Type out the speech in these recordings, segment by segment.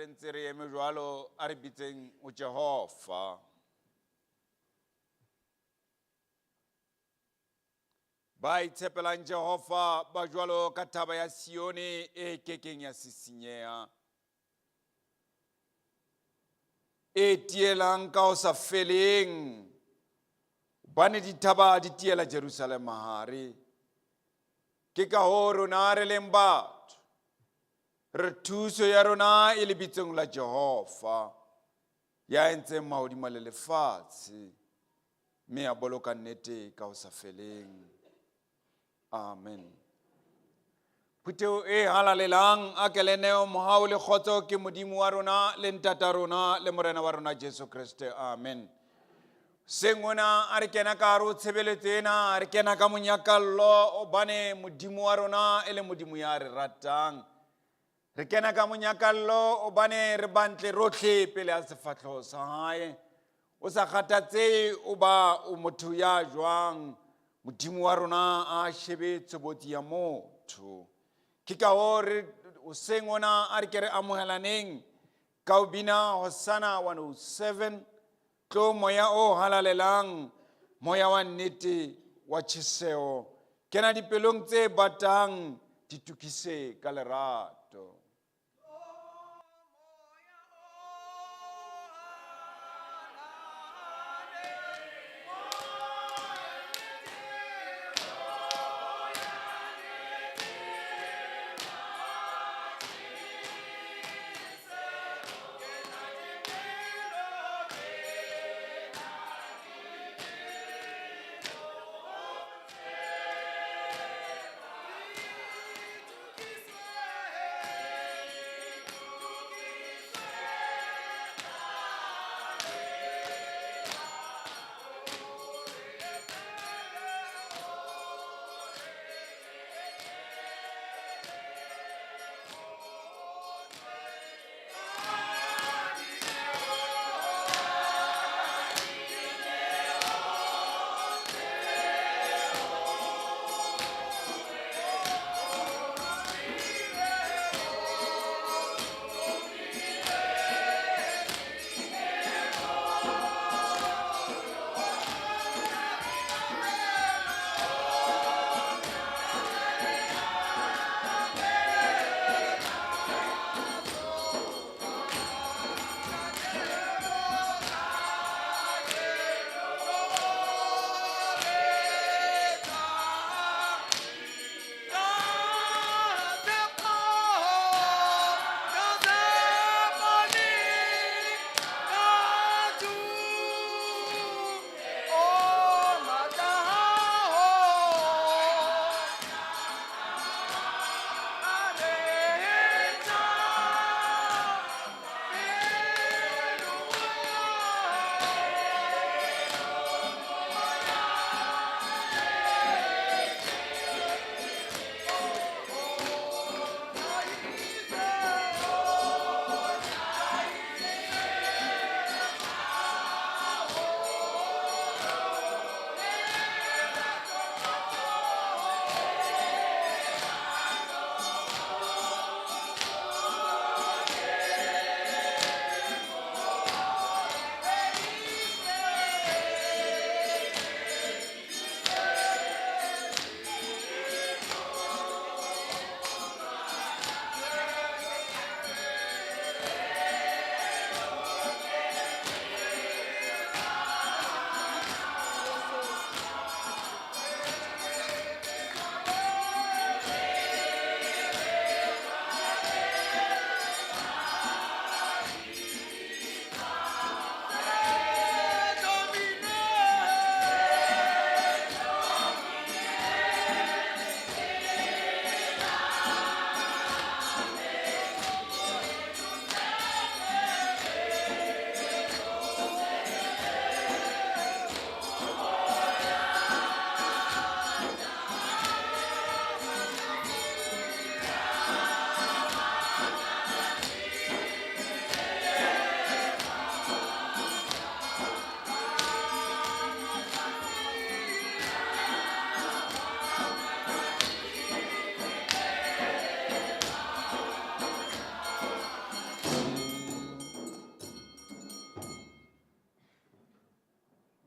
Re ntse re eme jwalo, a re bitseng ho Jehova. Ba itshepelang Jehova ba jwalo ka thaba ya Sione e kekeng ya sisinyeha, e tielang ka ho sa feleng, hobane dithaba di tiela Jerusalema hare. Ke ka hoo rona re leng batho, re thuso ya rona e lebitsong la Jehova, ya entseng mahodimo le lefatshe, mme a boloka nnete ka ho sa feleng. Amen. Phutheho e halalelang, a ke le neo mohau le kgotso ke Modimo wa rona le Ntata rona le Morena wa rona Jesu Kreste. Amen. Seng ona a re kena ka hare ho tshebeletso ena, re kena ka monyakallo, hobane Modimo wa rona e le Modimo ya re ratang. Re kena ka monyakallo hobane re bantle rotlhe pele a sefahleho sa hae. O sa kgathatsehe o ba o motho ya jwang, Modimo wa rona a shebe tshobotsi ya motho. Ke ka hoo re hoseng ona a re ke re amohelaneng ka ho bina Hosanna 107, tlo moya o halalelang, moya wa nnete wa tjheseho, kena dipelong tse batang, di tukise ka lerato.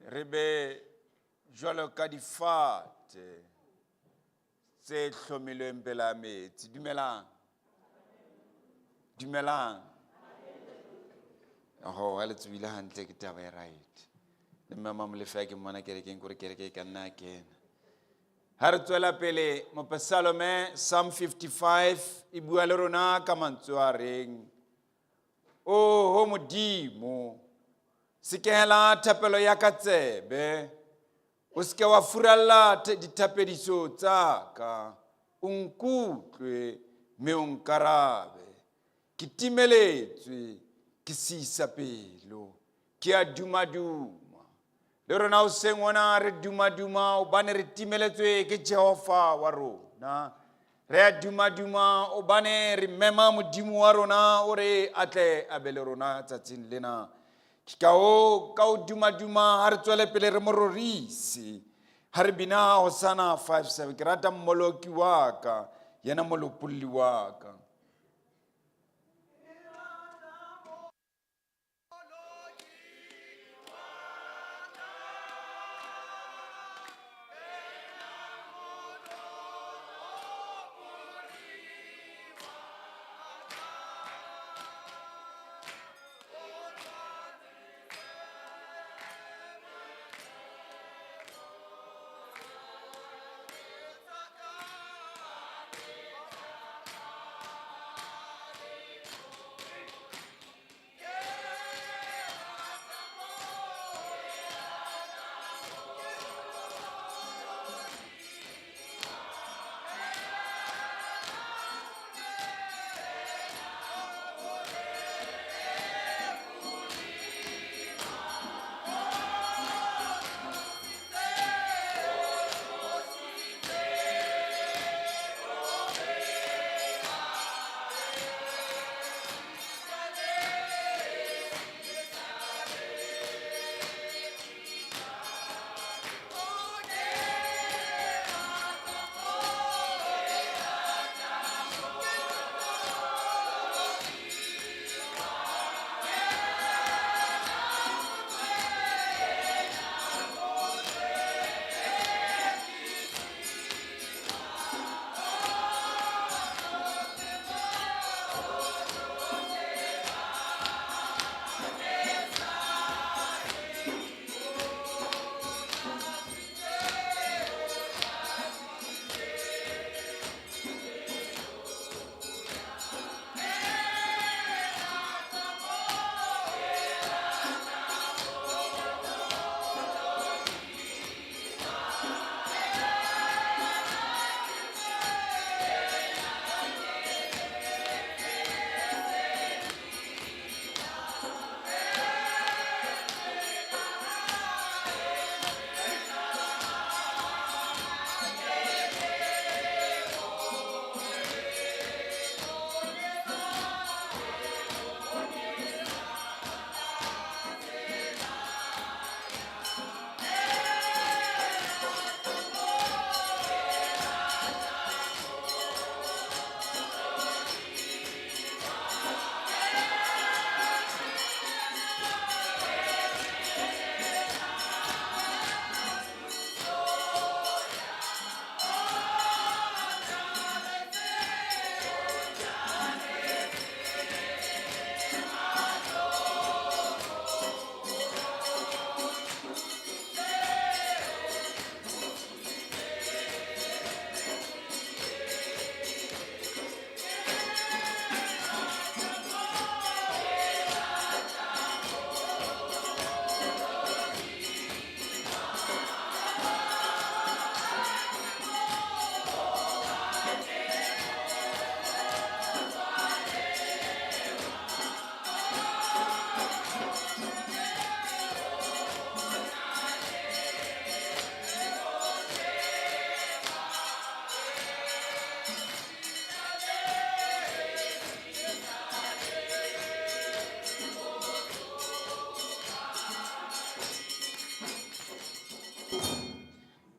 Re be jwalo ka difate tse hlomilweng pela metsi. Dumelang. Dumelang. Oho, ha le tsebile hantle ke taba e right. Le mme Mamolefe ha ke mmona kerekeng kore kereke e ka nna a kena. Ha re tswela pele Mopesalome Psalm 55 e bua le rona ka mantswe a reng Oho Modimo, sekehela thapelo ya ka tsebe, o seke wa furalla dithapediso tsa ka, o nkutlwe mme o nkarabe. Ke timeletswe, ke siisa pelo, ke a dumaduma. Le rona hoseng hona re dumaduma hobane re timeletswe ke Jehova wa rona. Re a dumaduma hobane re mema Modimo wa rona o re a tle a be le rona tsatsing lena. Ke ka hoo ka ho dumaduma ha re tswele pele re mo rorise. Ha re bina Hosana 5-7 ke rata mmoloki wa ka, yena molopolli wa ka.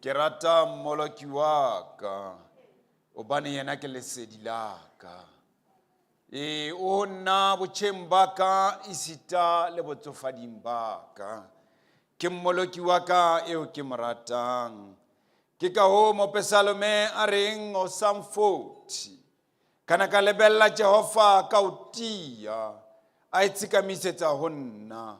Ke rata mmoloki wa ka, hobane yena ke lesedi la ka. E, o ho nna botjheng ba ka esita le botsofading ba ka. Ke mmoloki wa ka eo ke mo ratang. Ke ka hoo mopesalome a reng ho Psalm 40, Ka na ka lebella Jehova ka ho tiya, a e tsekamisetsa ho nna.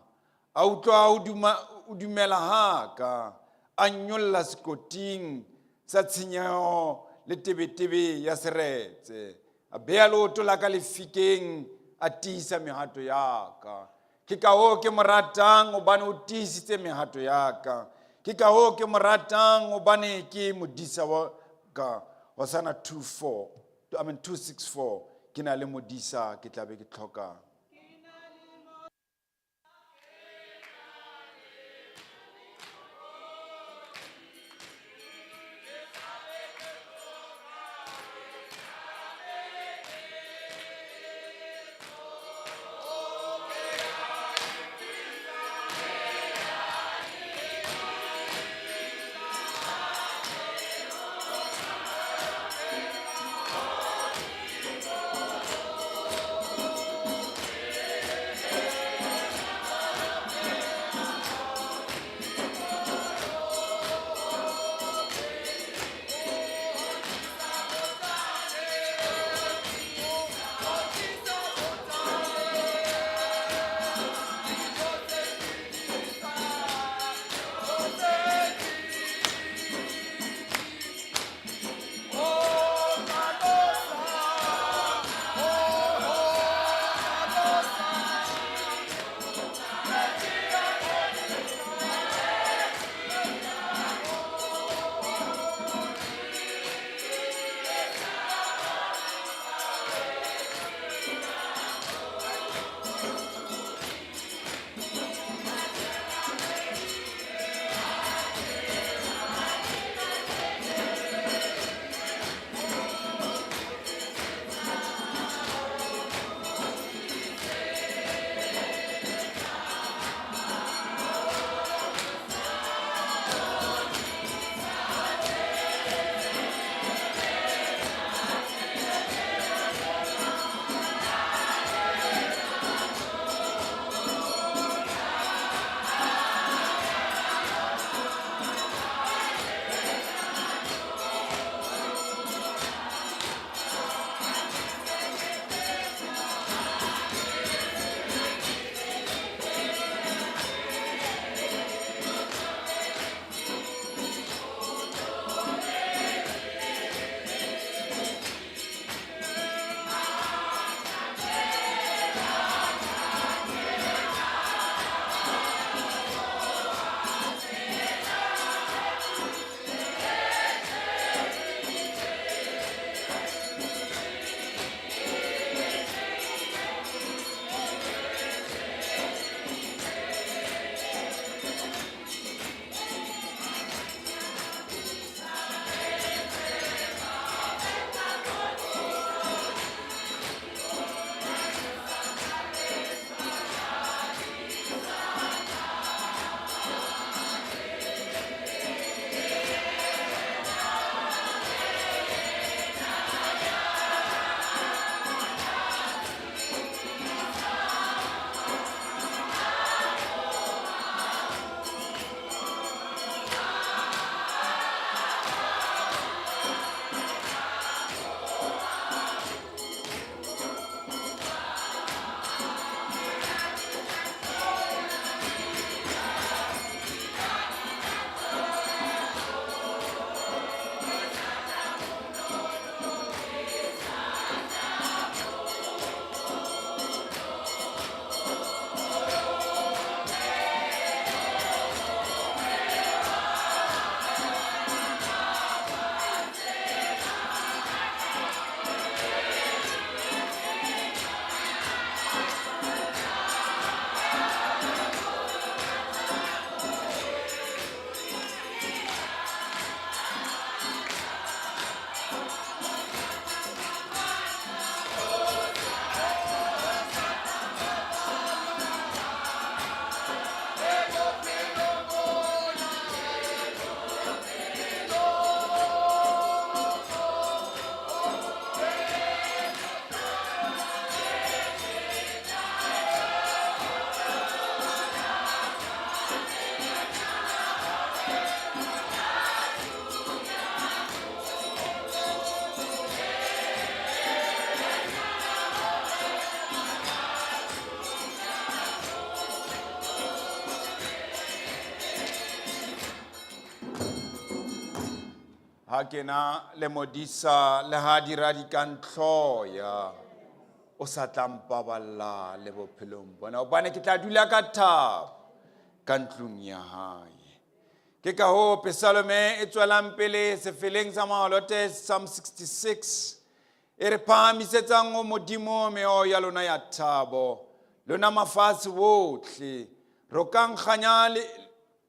A utlwa ho duma, ho dumela ha ka, a nnyolla sekoting sa tshenyeho le tebetebe ya seretse. A bea leoto la ka lefikeng, a tiisa mehato ya ka. Ke ka hoo ke mo ratang hobane o tiisitse mehato ya ka. Ke ka hoo ke mo ratang hobane ke modisa wa ka. Hosana 24, I mean 264, ke na le modisa ke tla be ke tlhokang. Ha ke na le modisa le ha dira di ka ntlhoya, o sa tla mpaballa le bophelong bona, hobane ke tla dula ka thabo ka ntlong ya hae. Ke ka hoo Pesalome e tswelang pele sefeleng sa Maholote, Psalm 66, e re phahamisetsang ho Modimo meoyo ya lona ya thabo, lona mafatshe wohle, rokang kganya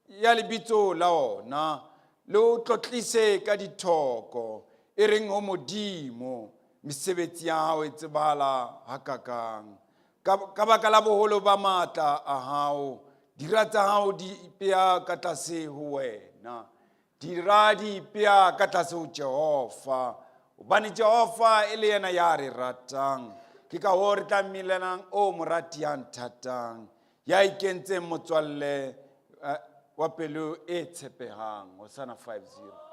ya lebitso la ona, le o tlotlise ka dithoko, e reng ho Modimo, mesebetsi ya hao e tsebahala hakakang. Ka baka la boholo ba matla a hao, dira tsa hao di ipea ka tlase ho wena. Dira di ipea ka tlase ho Jehova, hobane Jehova e le yena ya re ratang. Ke ka hoo re tla mmilelang, o morati ya nthatang, ya ikentseng motswalle wa pelo e tshepehang. Hosanna 5-0.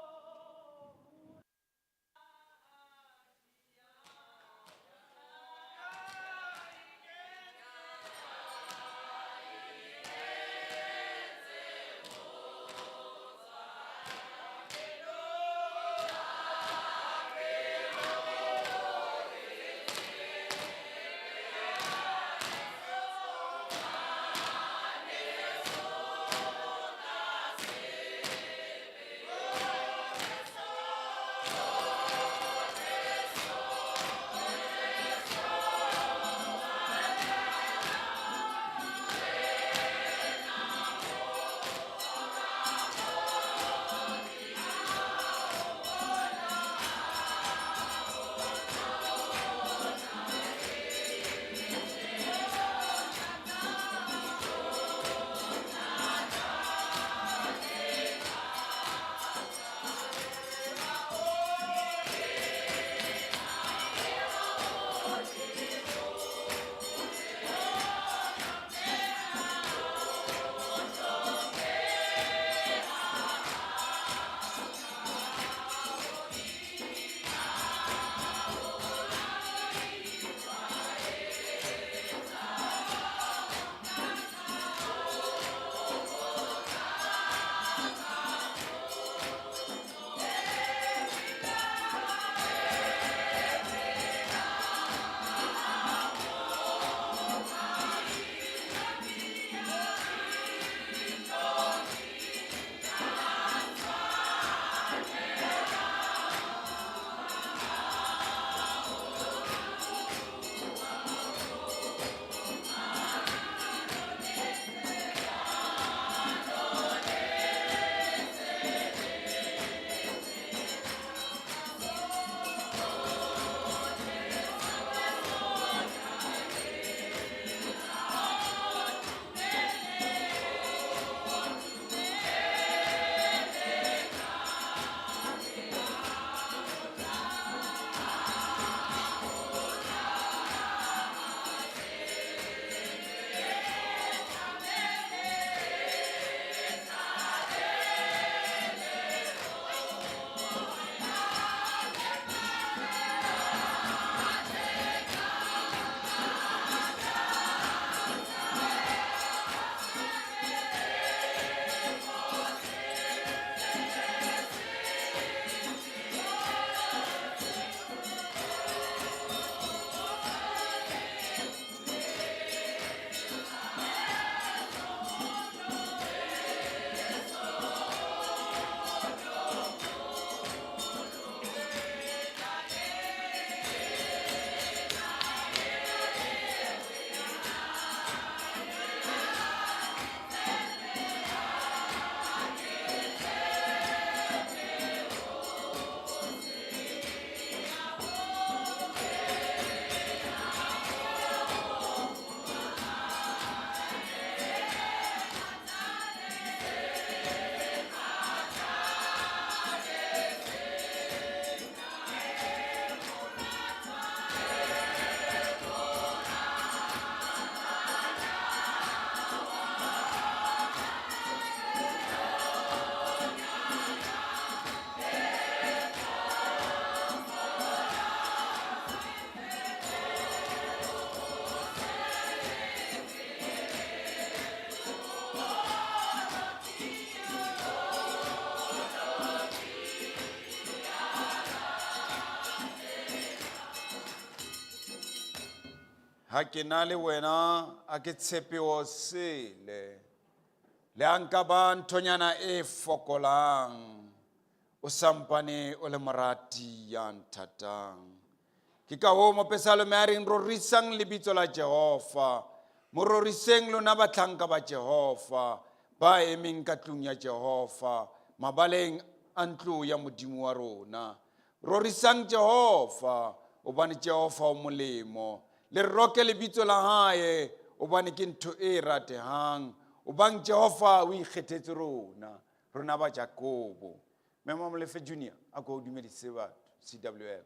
Ha ke na le wena a ke tshepe o sele. Le ha nka ba nthonyana e fokolang, o sampane o le morati ya nthatang. Ke ka hoo mopesalome a reng rorisang lebitso la Jehova. Mo roriseng lona bahlanka ba Jehova, ba emeng ka tlung ya Jehova, mabaleng a ntlo ya Modimo wa rona. Rorisang Jehova, hobane Jehova o molemo. Le roke lebitso la hae, hobane ke ntho e ratehang. Hobane Jehova o ikgethetse rona, rona ba Jakobo. Mema Molefe Junior, a ko o dumedise batho, CWL.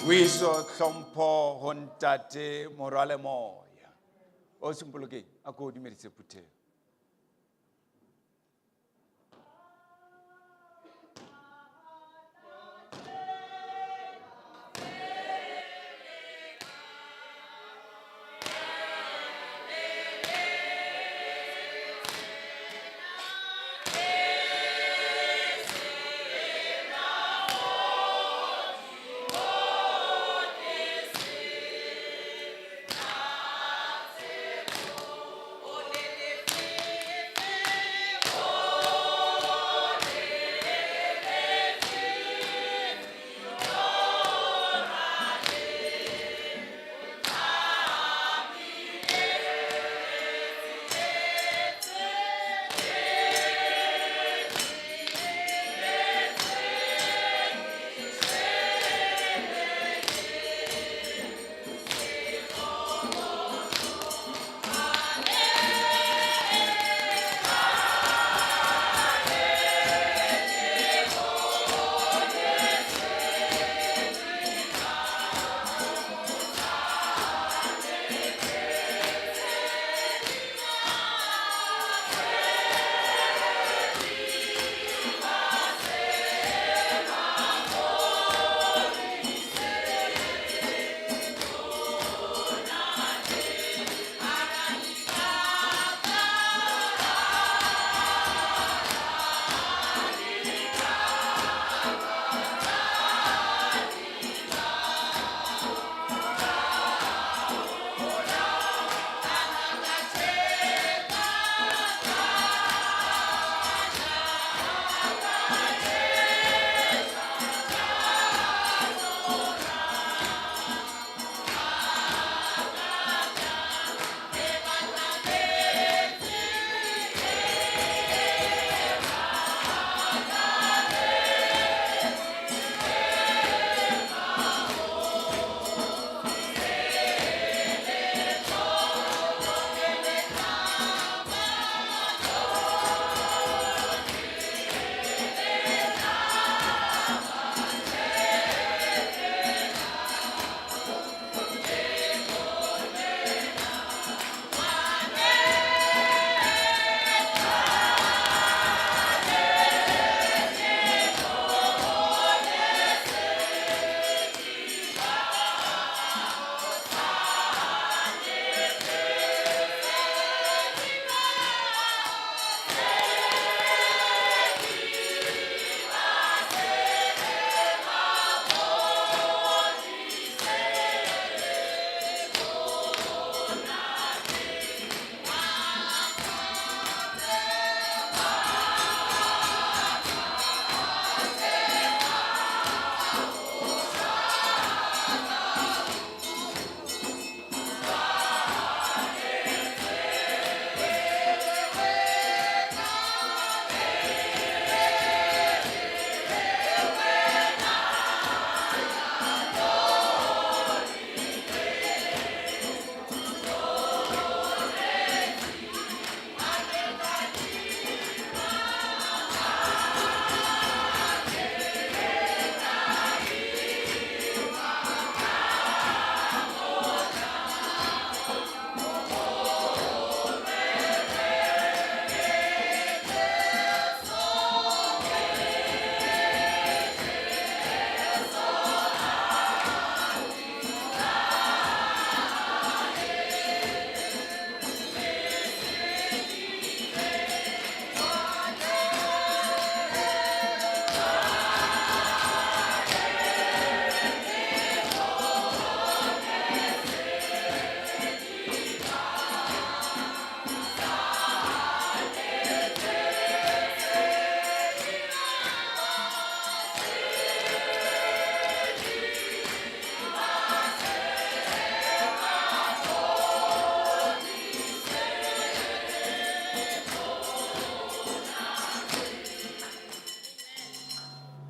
Puiso, tlhompho ho ntate mora le moya. O Simpolokeng, a ko o dumedise phutheho.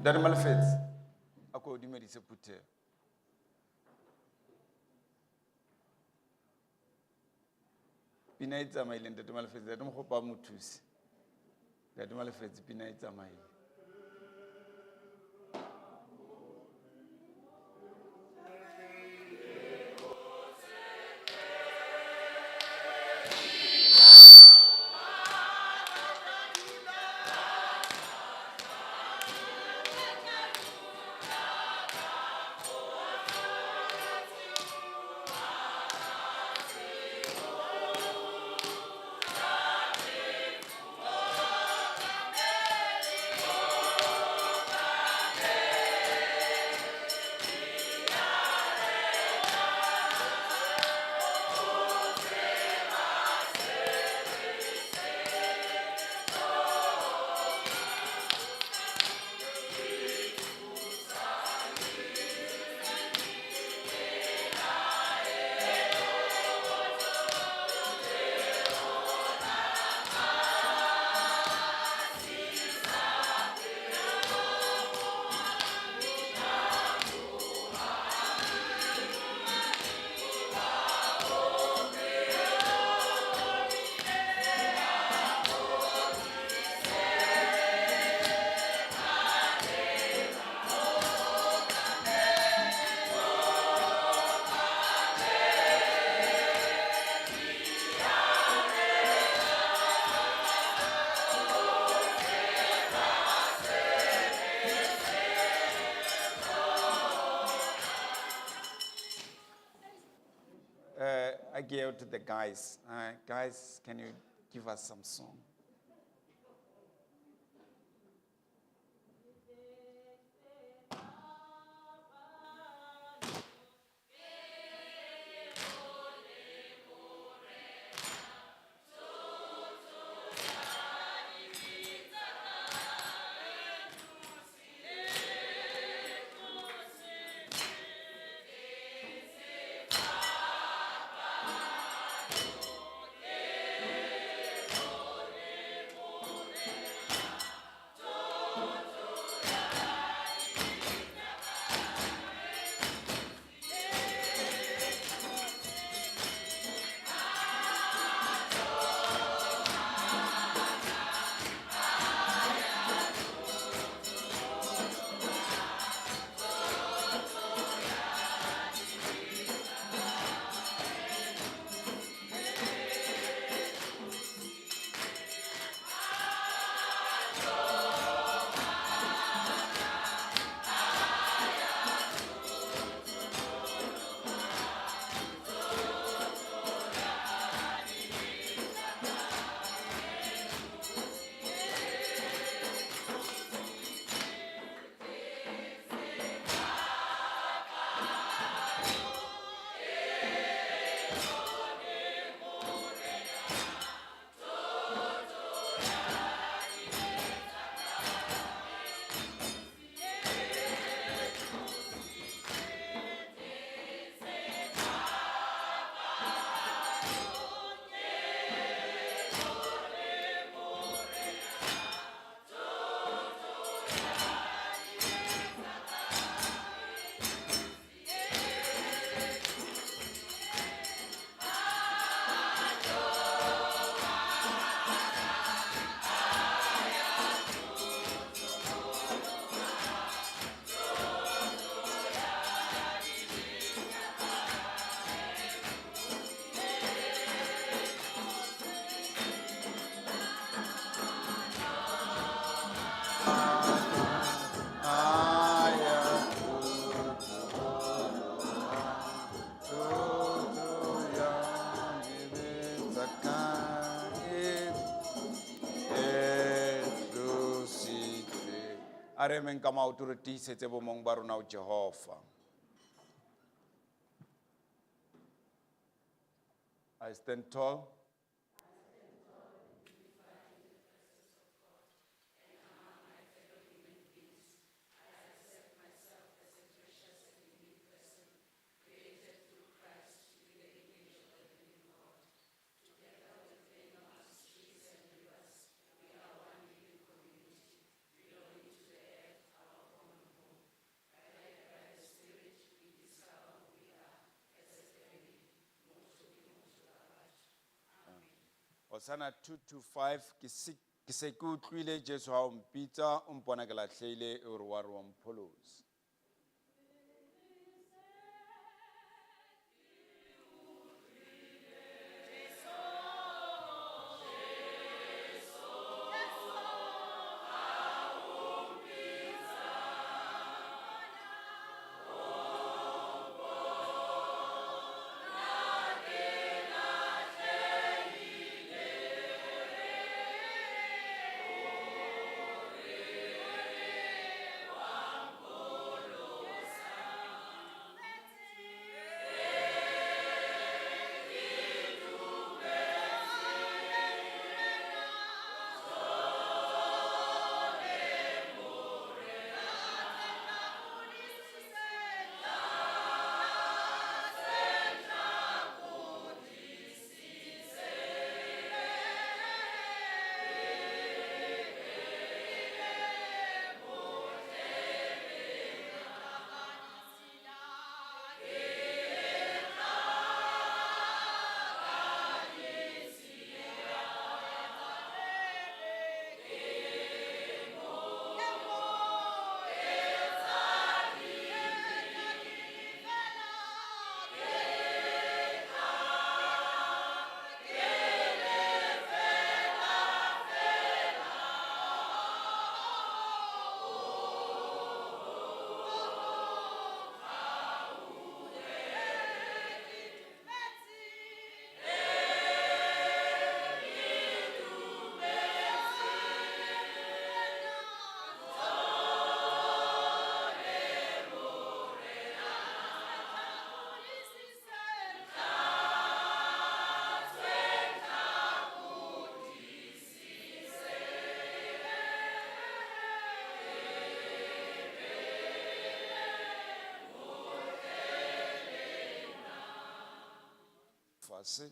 Ntate Malefetse, a ko dumedise phutheho. Pina e tsamaile Ntate Malefetse, Ntate Mokopa a mo thuse. Ntate Malefetse, pina e tsamaile. I gave to the guys. Guys, can you give us some song? A re emeng ka maoto re tiisetse bomong ba rona ho Jehova. I stand tall. Hosanna 225 ke se ke se ke utlwile Jesu ha o mpitsa o mpona ke lahlehile e re wa re wa mpholosa. Fatshe.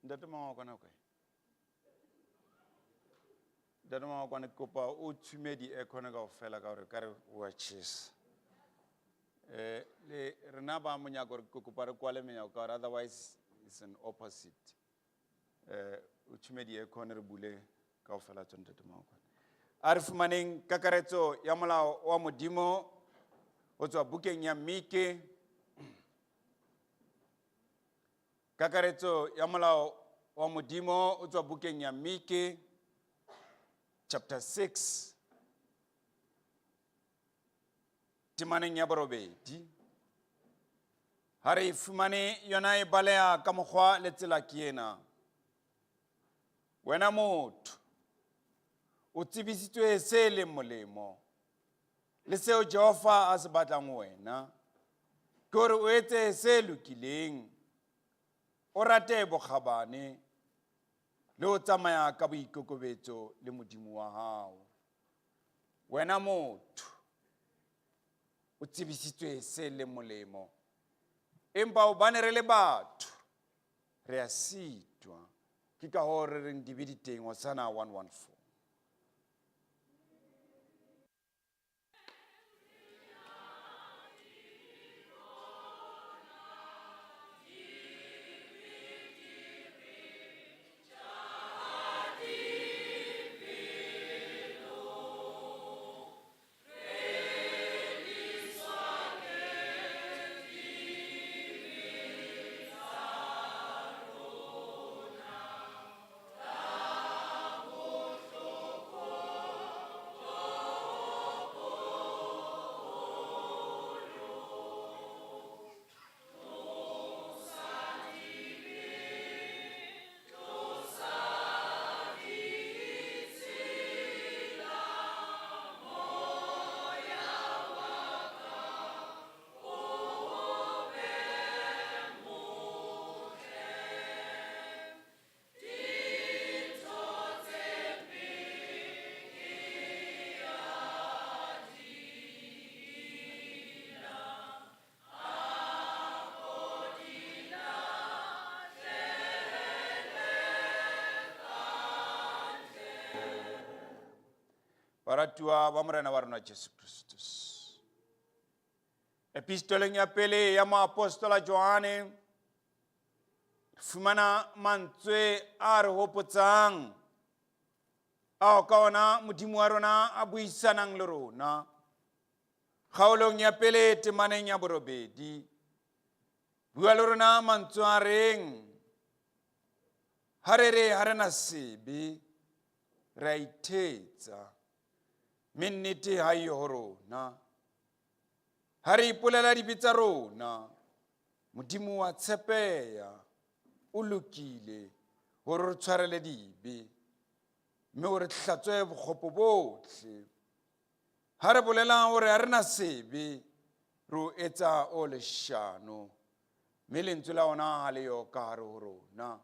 Ntate Mangwakwana o kae? Ntate Mangwakwana ke kopa o tshume di-aircon kaofela ka hore ekare o a tjhesa. Le rena ba monyako re ke kopa re kwale menyako ka hore otherwise it's an opposite. O tshume di-aircon re bule kaofela tsona Ntate Mangwakwana. A re fumaneng kakaretso ya molao wa Modimo ho tswa bukeng ya Mike. Kakaretso ya molao wa Modimo o tswa bukeng ya Mike chapter 6 temaneng ya borobedi. Ha re e fumane yona e baleha ka mokgwa le tsela ke ena. Wena motho, o tsebisitswe se leng molemo le seo Jehova a se batlang ho wena, ke hore o etse se lokileng, o rate bokgabane le ho tsamaya ka boikokobetso le Modimo wa hao. Wena motho, o tsebisitswe se leng molemo, empa hobane re le batho re a sitwa. Ke ka hoo re reng dibe di teng. Hosanna 114. Baratuwa ba Morena wa rona Jesu Kristus. Epistoleng ya pele ya moapostola Johane re fumana mantswe a re hopotsang ao ka ona Modimo wa rona a buisanang le rona. Kgaolong ya pele temaneng ya borobedi bua le rona mantswe a reng ha re re ha re na sebe re a ithetsa mme nnete ha eyo ho rona. Ha re ipolela dibe tsa rona, Modimo wa tshepeya, o lokile hore re tshwarele dibe mme o re hlatswe bokgopo bohle. Ha re bolela hore ha re na sebe, re o etsa o leshano, mme lentswe la ona ha le yo ka hare ho rona.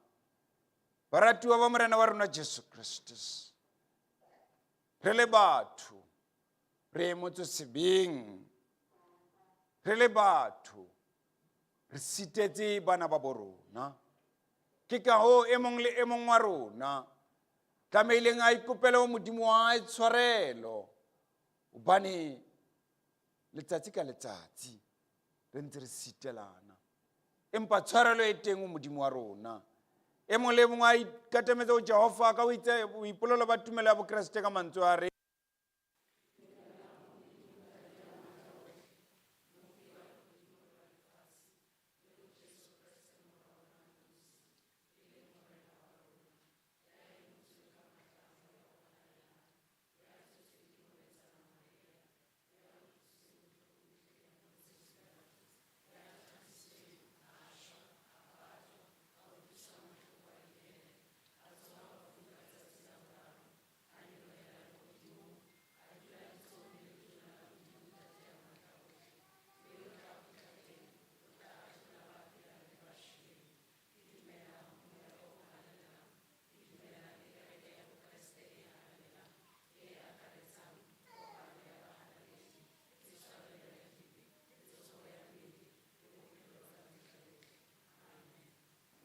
Baratuwa ba Morena wa rona Jesu Kristus, re le batho re emotswe sebeng, re le batho re sitetse bana ba bo rona. Ke ka hoo e mong le e mong wa rona tlamehileng a ikopele ho Modimo wa hae tshwarelo, hobane letsatsi ka letsatsi re ntse re sitelana, empa tshwarelo e teng ho Modimo wa rona. E mong le e mong a ikatametse ho Jehova ka boipolelo ba tumelo ya Bokreste ka mantswe a re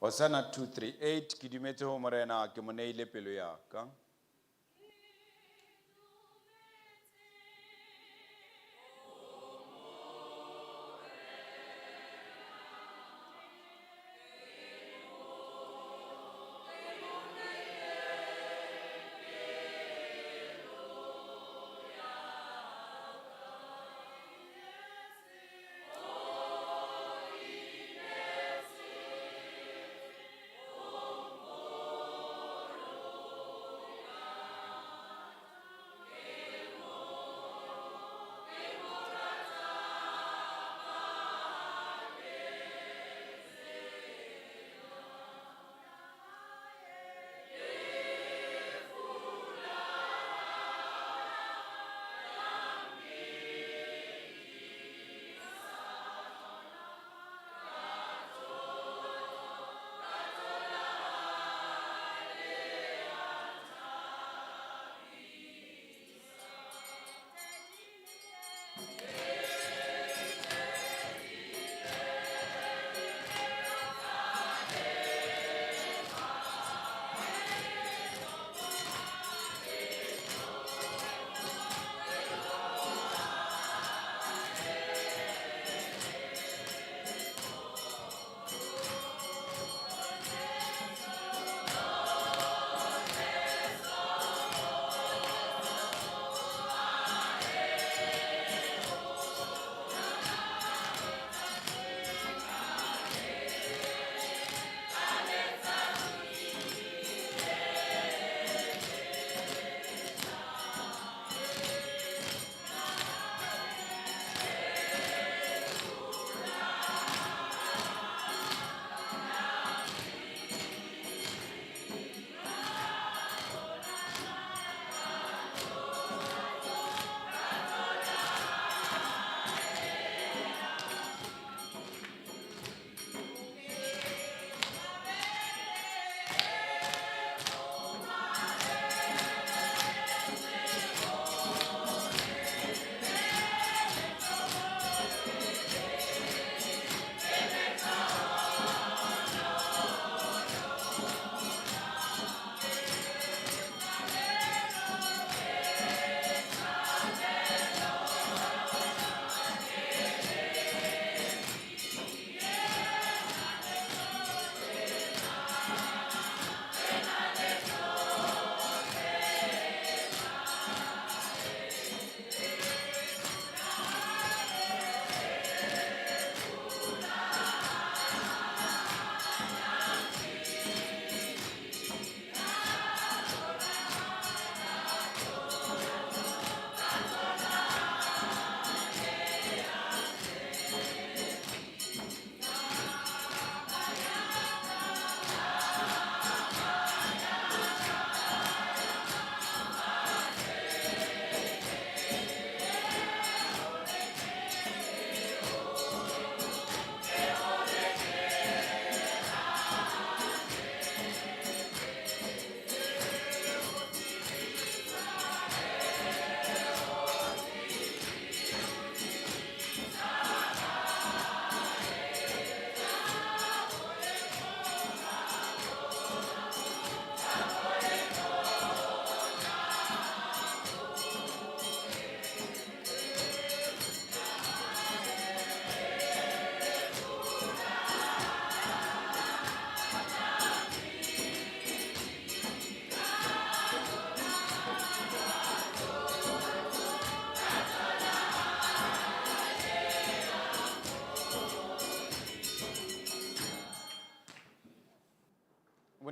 Hosanna 238 ke dumetse ho Morena ke mo neile pelo ya ka.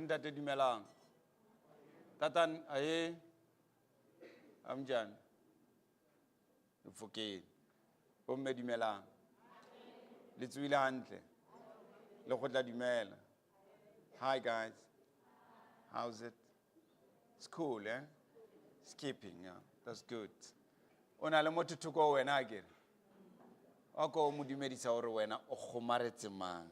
Bontate dumelang. Tatan aye. Amjani. Mofokeng. Bomme dumelang. Le tsohile hantle. Le kgotla dumela. Hi guys. How's it? It's cool, eh? Skipping, yeah. That's good. O na le motho thoko ho wena akere? Wa ko o mo dumedisa hore wena o kgomaretse mang?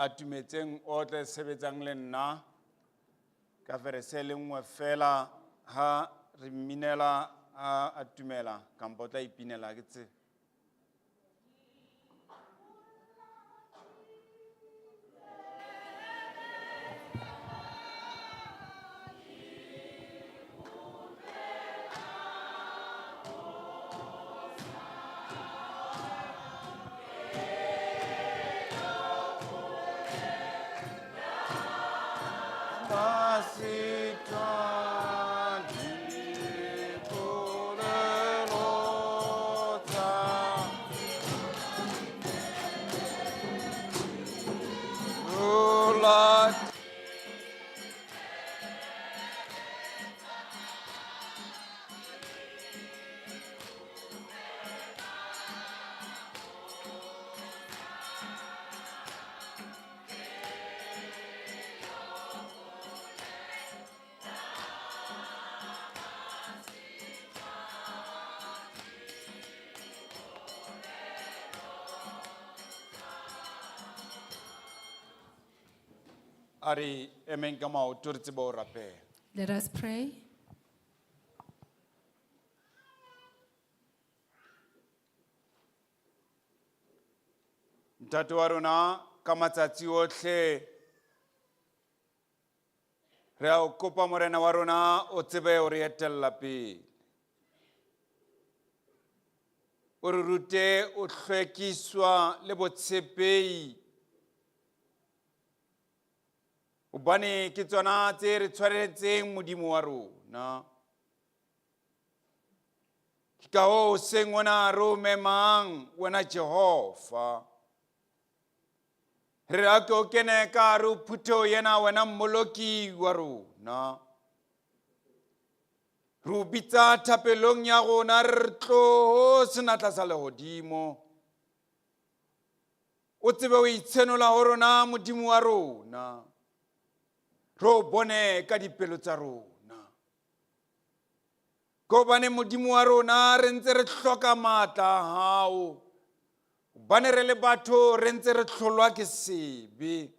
Atumetseng o tle sebetsang le nna ka verse e le nngwe fela ha re mminela a atumela kampo o tla ipinela ha ke tsebe. Lord. A re emeng ka maoto re tsebe ho rapela. Let us pray. Ntate wa rona ka matsatsi otlhe re a o kopa morena wa rona o tsebe o re etella pele. O re rute o hlwekiswa le botshepehi. Hobane ke tsona tse re tshwaretseng Modimo wa rona. Ke ka hoo hoseng hona re o memang wena Jehova. Re re a ke o kene ka hare ho phutheho ena wena mmoloki wa rona. Re o bitsa thapelong ya rona re re tloho senatla sa lehodimo. O tsebe ho itshenola ho rona Modimo wa rona. Re o bone ka dipelo tsa rona. Ke hobane Modimo wa rona re ntse re hloka matla a hao. Hobane re le batho re ntse re hlolwa ke sebe.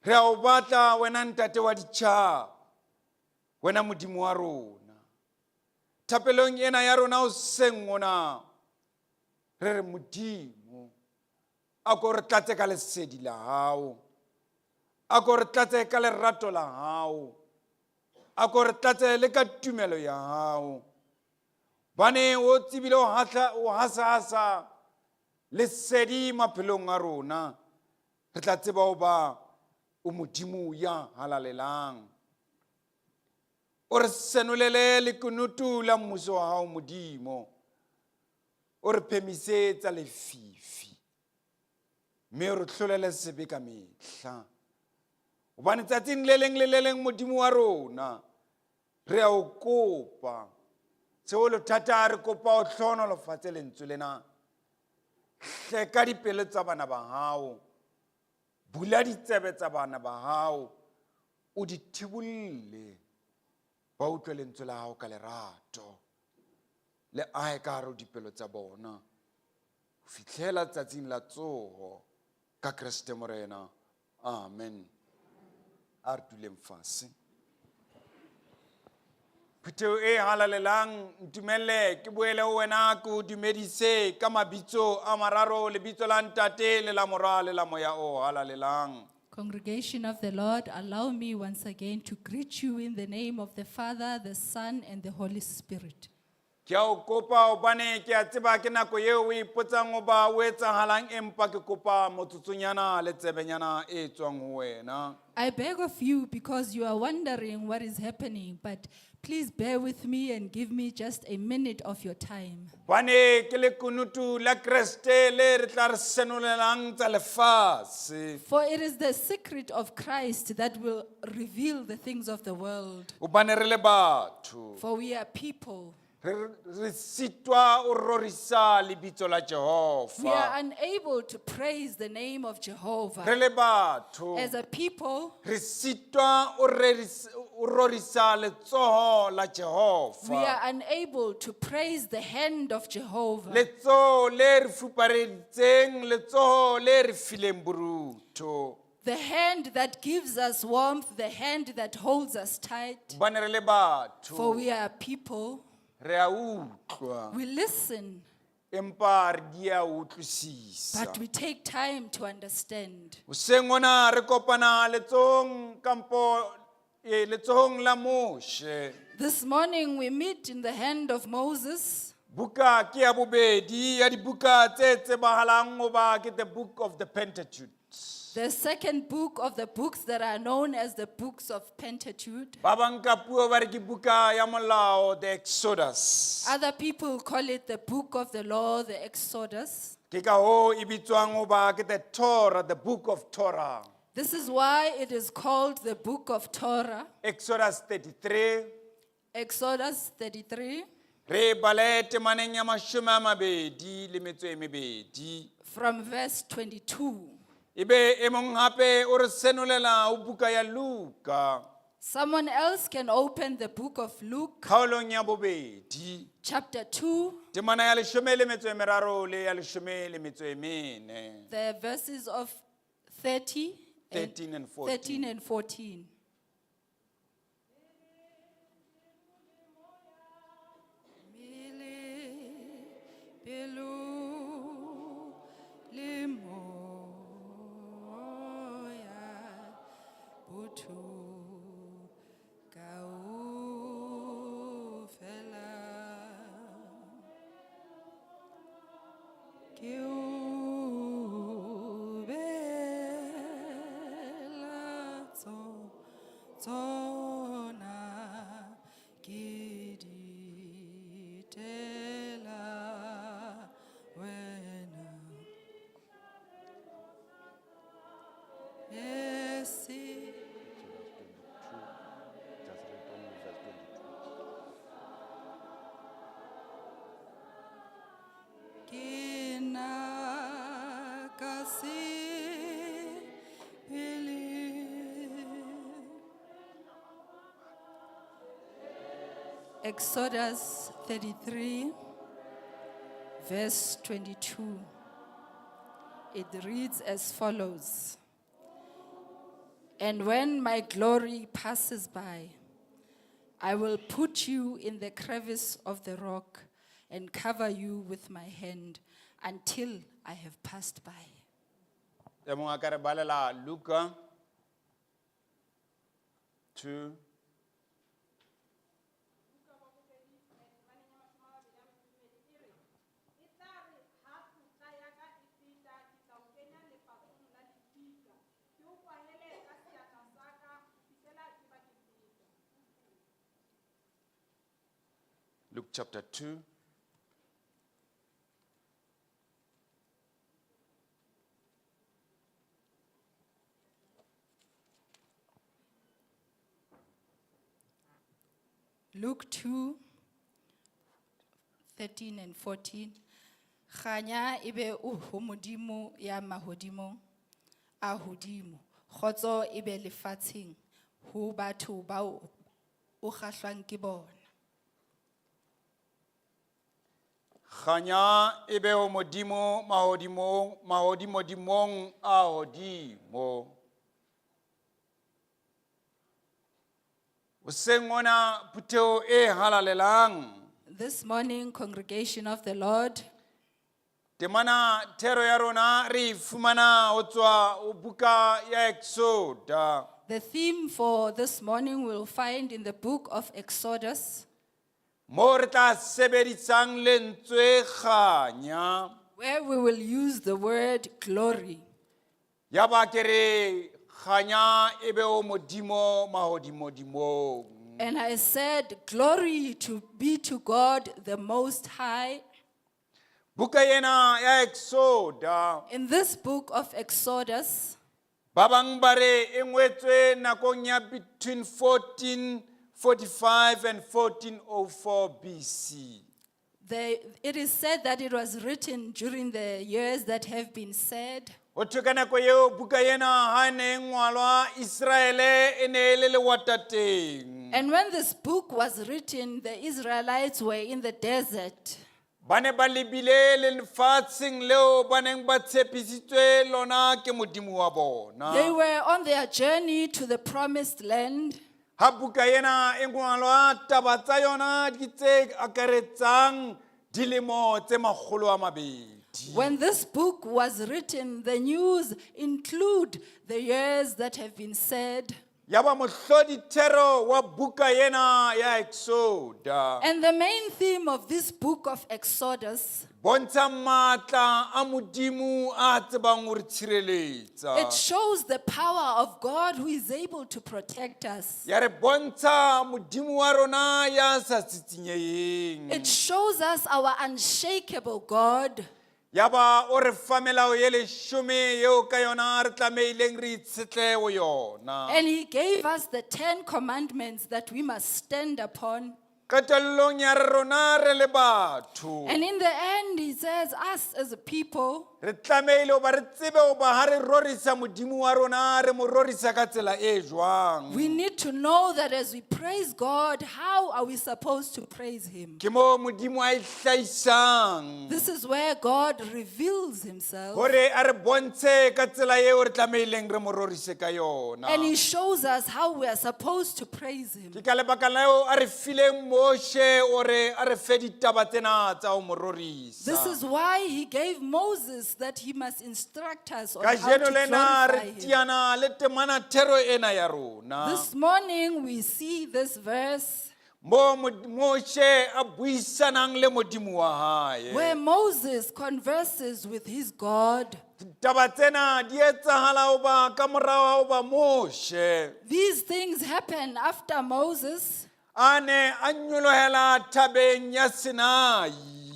Re a o batla wena ntate wa ditjhaba, wena Modimo wa rona. Thapelong ena ya rona hoseng hona, re re Modimo, a ko re tlatse ka lesedi la hao. A ko re tlatse ka lerato la hao. A ko re tlatse le ka tumelo ya hao. Bane o tsebile o hatla o hasahasa lesedi maphelong a rona. Re tla tseba ho ba o Modimo ya halalelang. O re senolele lekunutu la mmuso wa hao Modimo. O re phemisetsa lefifi. Mme o re hlolele sebe ka mehla. Hobane tsatsing le leng le le leng Modimo wa rona re a o kopa. Seholo thata re kopa o hlohonolofatse lentswe lena. Hleka dipelo tsa bana ba hao. Bula ditsebe tsa bana ba hao. O di thibolle. Ba utlwe lentswe la hao ka lerato. Le ahe ka hare ho dipelo tsa bona. Ho fihlela tsatsing la tsoho ka Kreste Morena. Amen. A re duleng fatshe. Phutheho e halalelang, ntumelle ke boele ho wena ke o dumedise ka mabitso a mararo, lebitso la Ntate le la Mora le la Moya o halalelang. Congregation of the Lord, allow me once again to greet you in the name of the Father, the Son, and the Holy Spirit. Ke a o kopa hobane ke a tseba ke nako eo o ipotsang hoba o etsahalang empa ke kopa motsotsonyana le tsebenyana e tswang ho wena. I beg of you because you are wondering what is happening, but please bear with me and give me just a minute of your time. Hobane ke lekunutu la Kreste le re tla re senolelang tsa lefatshe. For it is the secret of Christ that will reveal the things of the world. Hobane re le batho. For we are people. Re re sitwa o rorisa lebitso la We are Jehova. unable to praise the name of Re Jehovah. le batho. As a people, Re sitwa o ho rorisa letsoho la We Jehova. are unable to praise the hand of Jehovah. Letsoho le re fupareditseng, letsoho le re fileng borutho. The hand that gives us warmth, the hand that holds us tight. Hobane re le For batho, we are people. re a utlwa, We listen, empa re di a utlwisisa. but we take time to understand. Hoseng hona re kopana letsohong kampo letsohong la Moshe. This morning we meet in the hand of Moses. Buka ke ya bobedi ya dibuka tse tsebahalang hoba ke the book of the Pentateuch. The second book of the books that are known as the books of Pentateuch. Ba bang ka puo ba re ke buka ya molao, the Exodus. Other people call it the book of the law, the Exodus. Ke ka hoo e bitswang hoba ke the Torah, the book of Torah. This is why it is called the book of Torah. Exodus 33 Exodus 33 re bale temaneng ya mashome a mabedi le metso e mebedi. from verse 22. Ebe e mong hape o re senolela ho buka ya Luka Someone else can open the book of Luke, kgaolong ya bobedi. chapter 2, Temana ya leshome le metso e meraro le ya leshome le metso e mene. the verses of 30 and 13 and 14. 13 and 14. Mele, pelo, le moya, botho kaofela. Ke o beela tsona ke di tela wena. Esi ke na ka sebele. Exodus 33, verse 22. It reads as follows. And when my glory passes by, I will put you in the crevice of the rock and cover you with my hand until I have passed by. E mong a ka re balela Luka 2. Luke chapter 2. Luke 2, 13 and 14. Kganya ebe o ho Modimo ya mahodimong a hodimo. Kgotso ebe lefatsheng ho batho bao o kgahlwang ke bona. Kganya e be ho Modimo mahodimong, mahodimodimong a hodimo. Hoseng hona phutheho e halalelang. This morning, congregation of the Lord, Temana thero ya rona re e fumana ho tswa ho buka ya Exoda. the theme for this morning we'll find in the book of Exodus, Mo re tla sebedisang lentswe kganya. where we will use the word glory. Ya ba ke re kganya e be ho Modimo mahodimodimong. And I said, Glory to be to God the Most High. Buka ena ya Exoda. In this book of Exodus, Ba bang ba re e ngwetswe nakong ya between 1445 and 1404 BC. it is said that it was written during the years that have been said. Ho thwe ka nako eo buka ena ha e ne e ngwalwa Israele e ne e le lewatateng. And when this book was written, the Israelites were in the desert. Ba ne ba lebile lefatsheng leo ba neng ba tshepisitswe lona ke Modimo wa bona. They were on their journey to the promised land. Ha buka ena e ngwalwa taba tsa yona di tse akaretsang dilemo tse makgolo a mabedi. When this book was written, the news include the years that have been said. Yaba mohlodi thero wa buka ena ya Exoda. And the main theme of this book of Exodus, Bontsha matla a Modimo a tsebang ho re tshireletsa. it shows the power of God who is able to protect us. Ya re bontsha Modimo wa rona ya sa tsitsinyeheng. It shows us our unshakable God. Yaba o re fa melao ye leshome eo ka yona re tlamehileng re itshetlehe ho yona. And he gave us the 10 commandments that we must stand upon. Qetellong ya re rona re le batho. And in the end, he says, us as a people, Re tlamehile hoba re tsebe hoba ha re rorisa Modimo wa rona re mo rorisa ka tsela e jwang. we need to know that as we praise God, how are we supposed to praise him? Ke moo Modimo a ihlahisang. This is where God reveals himself. Hore a re bontshe ka tsela eo re tlamehileng re mo rorise ka yona. And he shows us how we are supposed to praise him. Ke ka lebaka leo a re fileng Moshe hore a re fe ditaba tsena tsa ho mo rorisa. This is why he gave Moses that he must instruct us on how Kajeno to lena glorify re him. tiana le temana thero ena ya rona. This morning we see this verse Mo Moshe a buisanang le Modimo wa hae. where Moses converses with his God. Ditaba tsena di etsahala hoba ka morao ha hoba Moshe These things happen after Moses, a ne a nyolohela thabeng ya Sinai.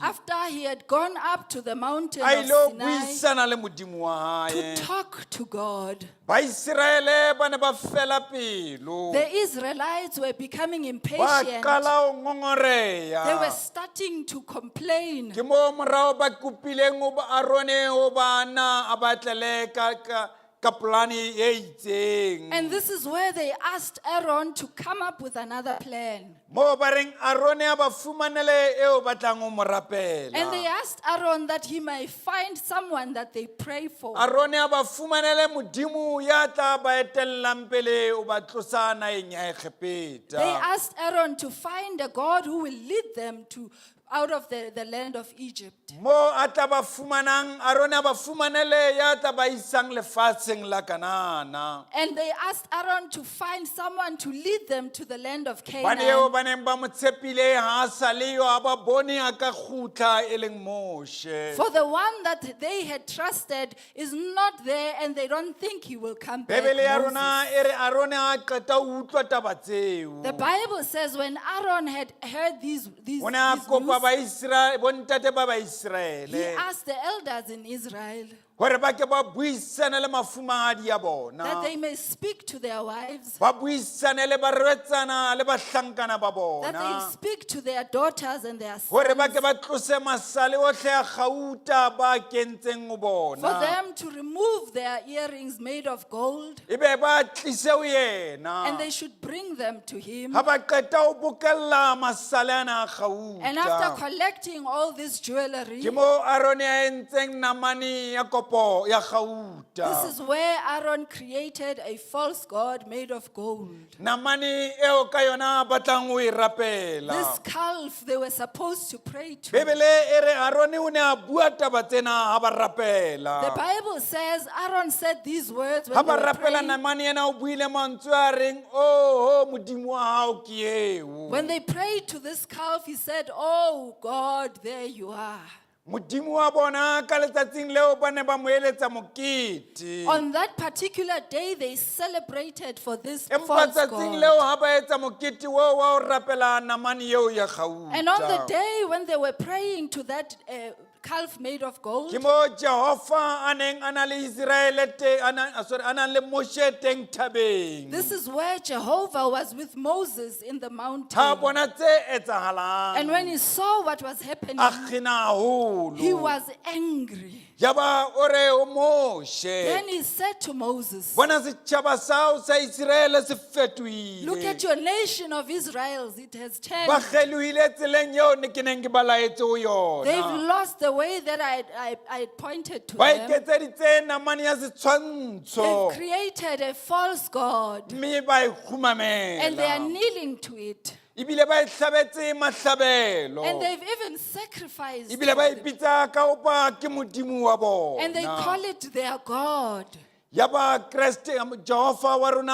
after he had gone up to the mountain A of ilo Sinai buisana le Modimo wa to hae. talk to God. Baiseraele ba ne ba fela pelo. The Israelites were becoming Ba impatient. qala ho They were ngongoreha. starting to complain. Ke moo morao ba kopileng ho ba Arone ho ba na a ba tlele ka polane e itseng. And this is where they asked Aaron to come up with another plan. Moo ba reng Arone a ba fumanele eo ba tlang ho mo And they rapela. asked Aaron that he may find someone that they pray for. Arone a ba fumanele Modimo ya tla ba etellang pele o ba tlosa naheng ya They Egepeta. asked Aaron to find a God who will lead them to out of the land of Egypt. Mo a tla ba fumanang Arone a ba fumanele ya tla ba isang lefatsheng la Kanana. And they asked Aaron to find someone to lead them to the land of Bane eo Canaan. ba neng ba mo tshepile ha a sa le yo, a ba bone a ka kgutla e leng Moshe. For the one that they had trusted is not there and they don't think he will come back. Bebele ya rona Moses. e re Arone a qeta ho utlwa taba tseo. The Bible says when Aaron had heard O ne a these kopa news, Baiseraele, bontate ba he Baiseraele asked the elders in Israel hore ba ke ba buisane le mafumahadi a bona. that they may speak to their wives, Ba buisane le barwetsana le bahlankana ba that bona. they speak to their daughters and their Hore ba sons, ke ba tlose masale ohle a kgauta ba kentseng ho for bona. them to remove their earrings made of gold Ebe ba tlise ho yena. and they should bring them to him. Ha ba qeta ho bokella masale ana a And after kgauta. collecting all this jewelry, Ke mo Arone a entseng namane ya kopo ya this kgauta. is where Aaron created a false god made of gold. Namane eo ka yona ba tlang ho e This rapela. calf they were supposed to pray to. Bebele e re Arone o ne a bua taba tsena ha ba The rapela. Bible says Aaron said these words Ha when ba they were rapela praying. namane ena o buile mantswe a reng, "Oho Modimo wa hao ke eo." When they prayed to this calf, he said, Oh God, there you are. Modimo wa bona ka letsatsing leo ba ne ba mo eletsa mokete. On that particular day, they celebrated for this Empa false tsatsing god. leo ha ba etsa mokete oo wa ho rapela namane eo ya And on the kgauta. day when they were praying to that calf made of gold, Ke mo Jehova a neng a na le Israele te a na sorry a nang le Moshe teng thabeng. this is where Jehovah was with Moses in the mountain. Ha bona tse etsahalang. And when he saw what was happening, A kgina haholo. he was angry. Yaba o re o Moshe, Then he said to Moses, bona setšhaba sao sa Iseraele se "Look fetohile. at your nation of Israel, it has Ba turned. kgelohile tseleng eo ne ke neng ke ba laetse ho They've yona. lost the way that I pointed to Ba them. iketseditse namane ya setshwantsho They've created a false god mme ba e and they are kgumamela. kneeling to it. Ebile ba e hlabetse mahlabelo. And they've even sacrificed. Ebile ba for them. ipitsa ka opa ke modimo wa And they bona. call it their God. Yaba Kreste Jehova wa rona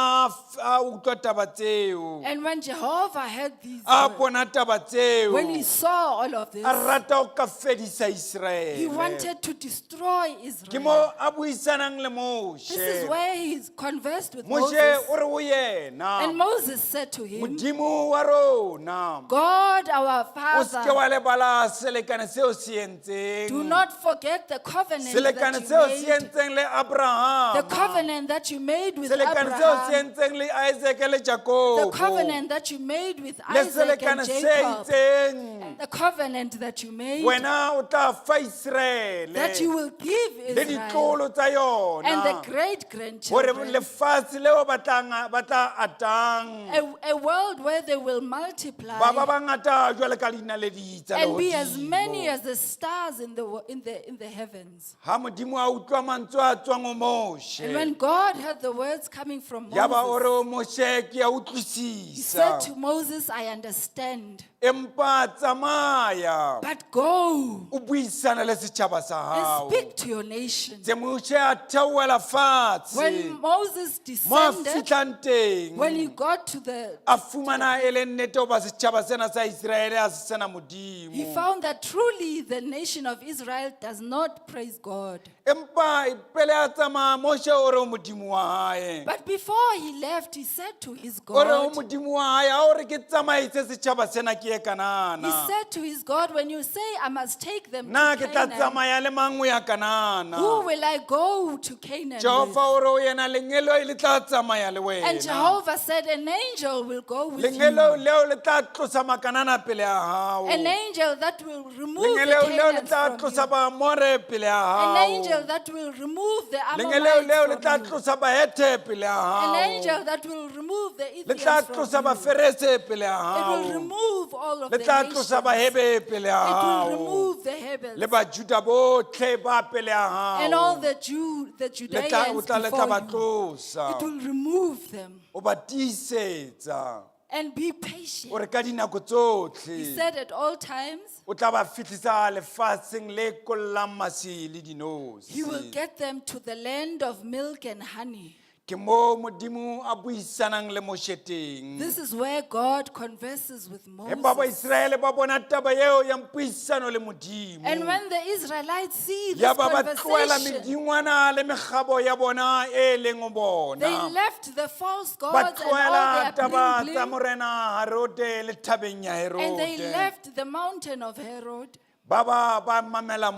a utlwa taba tseo. And when Jehovah heard these, A words, bona taba tseo. when he saw all of this, A rata ho ka fedisa he Iseraele. wanted to destroy Ke Israel. mo a buisanang le This is Moshe. where he conversed with Moshe Moses. o re ho yena, And Moses said to him, Modimo wa rona, "God our o se ke Father, wa lebala selekane seo se entseng. do not forget the covenant Selekane that seo you se made, entseng le Abraham. the covenant that you made with Selekane seo se Abraham, entseng le Isaac le the Jakobo. covenant that you made with Le Isaac and selekane se Jacob, itseng. the covenant that you made Wena o tla fa Iseraele that you will give le Israel ditlolo tsa and yona. the great Hore grandchildren, lefatshe leo ba tlang ba tla atang. a world where they will multiply Ba ba bangata jwalo ka dinaledi tsa and be as many lehodimo. as the stars in the heavens." Ha Modimo a utlwa mantswe a tswang ho Moshe. And when God heard the words coming from Yaba o Moses, re ho Moshe ke a he utlwisisa. said to Moses, "I understand, Empa tsamaya but go o buisane le setjhaba sa and hao. speak to your nation." Tse Moshe a theohela fatshe. When Moses Mo a descended, fihlang teng. when he got to the, A fumana e le nnete hoba setjhaba sena sa Iseraele ha se sena he Modimo. found that truly the nation of Israel does not praise God. Empa pele a tsamaya Moshe o re ho Modimo wa hae. But before he left, he said to his O re ho God, Modimo wa hae, ha o re ke tsamaise setjhaba sena ke ye he Kanana. said to his God, "When you say I must take them Na to ke tla Canaan, tsamaya le mang ho ya Kanana? who will I go to Canaan with?" Jehova o re ho yena lengeloi le tla tsamaya le And wena. Jehovah said, "An angel will go with you. Lengeloi leo le tla tlosa Makanana pele a hao. An angel that will remove the Lengeloi leo le Canaans tla from tlosa you. Baamore pele a An hao. angel that will remove the Lengeloi leo le Amorites tla from you. tlosa Bahethe pele a An hao. angel that will remove the Le tla Ethiopians tlosa from you. Baferese pele a It will hao. remove all of Le the tla nations. tlosa Bahebe pele a It will hao. remove the Hebels Le Bajuda botlhe ba pele a and all hao. the Jew, the Le tla o Judeans tla le tla ba before you. It tlosa. will remove them O ba tiisetsa. and be patient. O re ka dinako He tsotlhe. said at all times, O tla ba fihlisa lefatsheng le kollang masi le He will dinotshi. get them to the land of milk and honey. Ke mo Modimo a buisanang le Moshe teng. This is where God converses with Empa Moses. Baiseraele ba bona taba eo ya mpuisano le Modimo. And when the Israelites see this Ya ba ba tlohela conversation, medingwana le mekgabo ya bona e leng ho they bona. left the false Ba gods and all tlohela their taba bling tsa bling, morena Herode le thabeng ya and they Herode. left the mountain of Herod Ba ba ba mamela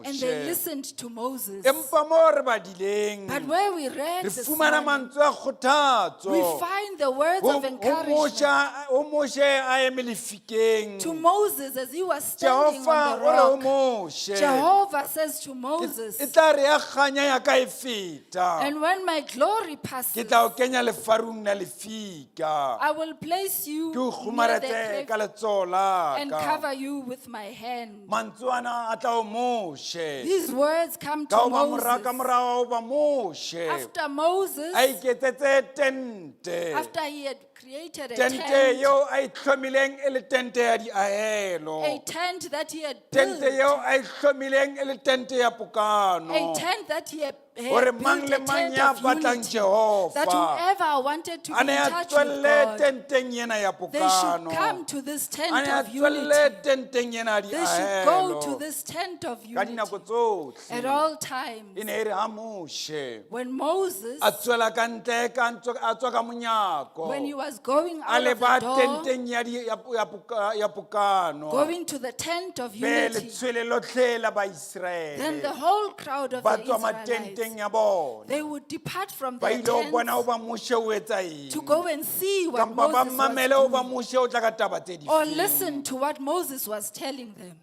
and they Moshe. listened to Moses. Empa mo re badileng, But where we read re this fumana morning, mantswe a kgothatso. we find the words Ho of ho encouragement Moshe, ho Moshe a eme lefikeng. to Moses as he was standing Jehova on the o re ho rock. Moshe, Jehovah says to e Moses, tla re ya kganya ya ka e feta. "And when my glory Ke passes, tla o kenya lefarung la lefika. I will place you Ke o near the kgomaretse cliff ka letsoho la and ka. cover you with my hand." Mantswe ana a tla ho Moshe. These words come Ka to hoba mora ka Moses. morao ho ba Moshe. After Moses, A iketsetse tente. after he had created a Tente tent, eo a e hlomileng e le tente ya diahelo. a tent that he had Tente built, eo a e hlomileng e le tente ya a pokano. tent that he had, he Hore had mang built, le a mang tent ya of batlang unity, Jehova, that whoever wanted to A be ne in a touch with tswelle God, tenteng ena ya they should pokano. come to this A tent ne a of tswelle unity. tenteng ena ya They should go to diahelo. this tent of Ka unity dinako tsohle. at all times. E ne e re ha Moshe When Moses, a tswela ka ntle ka a tswa ka monyako. when he was going A out of the leba door, tenteng ya di- ya ya ya pokano. going to the tent of Be unity, letshwele lotlhe la then the Baiseraele whole crowd of ba the tswa Israelites, matenteng tenteng ya bona. They would depart from Ba their ile ho bona tents hoba Moshe o etsa eng. to go and see what Kampa ba Moses was mamele hoba doing Moshe o tla ka taba tse or difeng. listen to what Moses was telling them.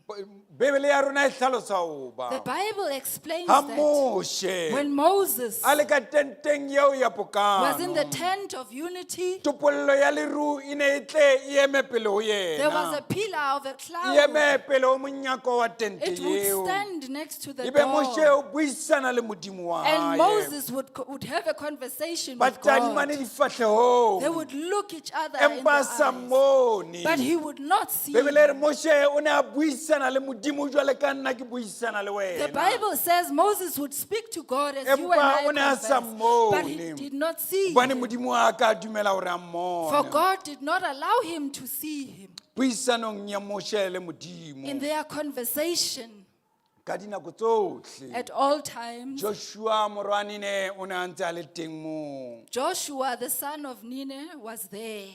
Bibele ya rona e hlalosa hoba The Bible explains ha that Moshe when Moses a le ka tenteng eo ya was in the pokano, tent of unity, topollo ya leru e ne e tle e eme pele ho there was yena. a pillar of a E cloud. eme pele ho monyako wa tente It would eo. stand next to the Ebe Moshe door. o buisana le Modimo wa And hae. Moses would have a conversation Ba with God. tadimane difahlehong. They would look each other in the Empa a sa eyes, mmone. but he would not see. Bibele e re him. Moshe o ne a buisana le Modimo jwale ka nna ke buisana le The wena. Bible says Moses would speak to God as you and Empa I o ne a sa converse, but he mmone. did not see Hobane him. Modimo ha a ka a dumela hore a For mmone. God did not allow him to see him. Puisanong ya Moshe le In Modimo their conversation ka dinako tsohle. at all times, Joshua morwanine o ne a ntse a le teng moo. Joshua, the son of Nine, was there.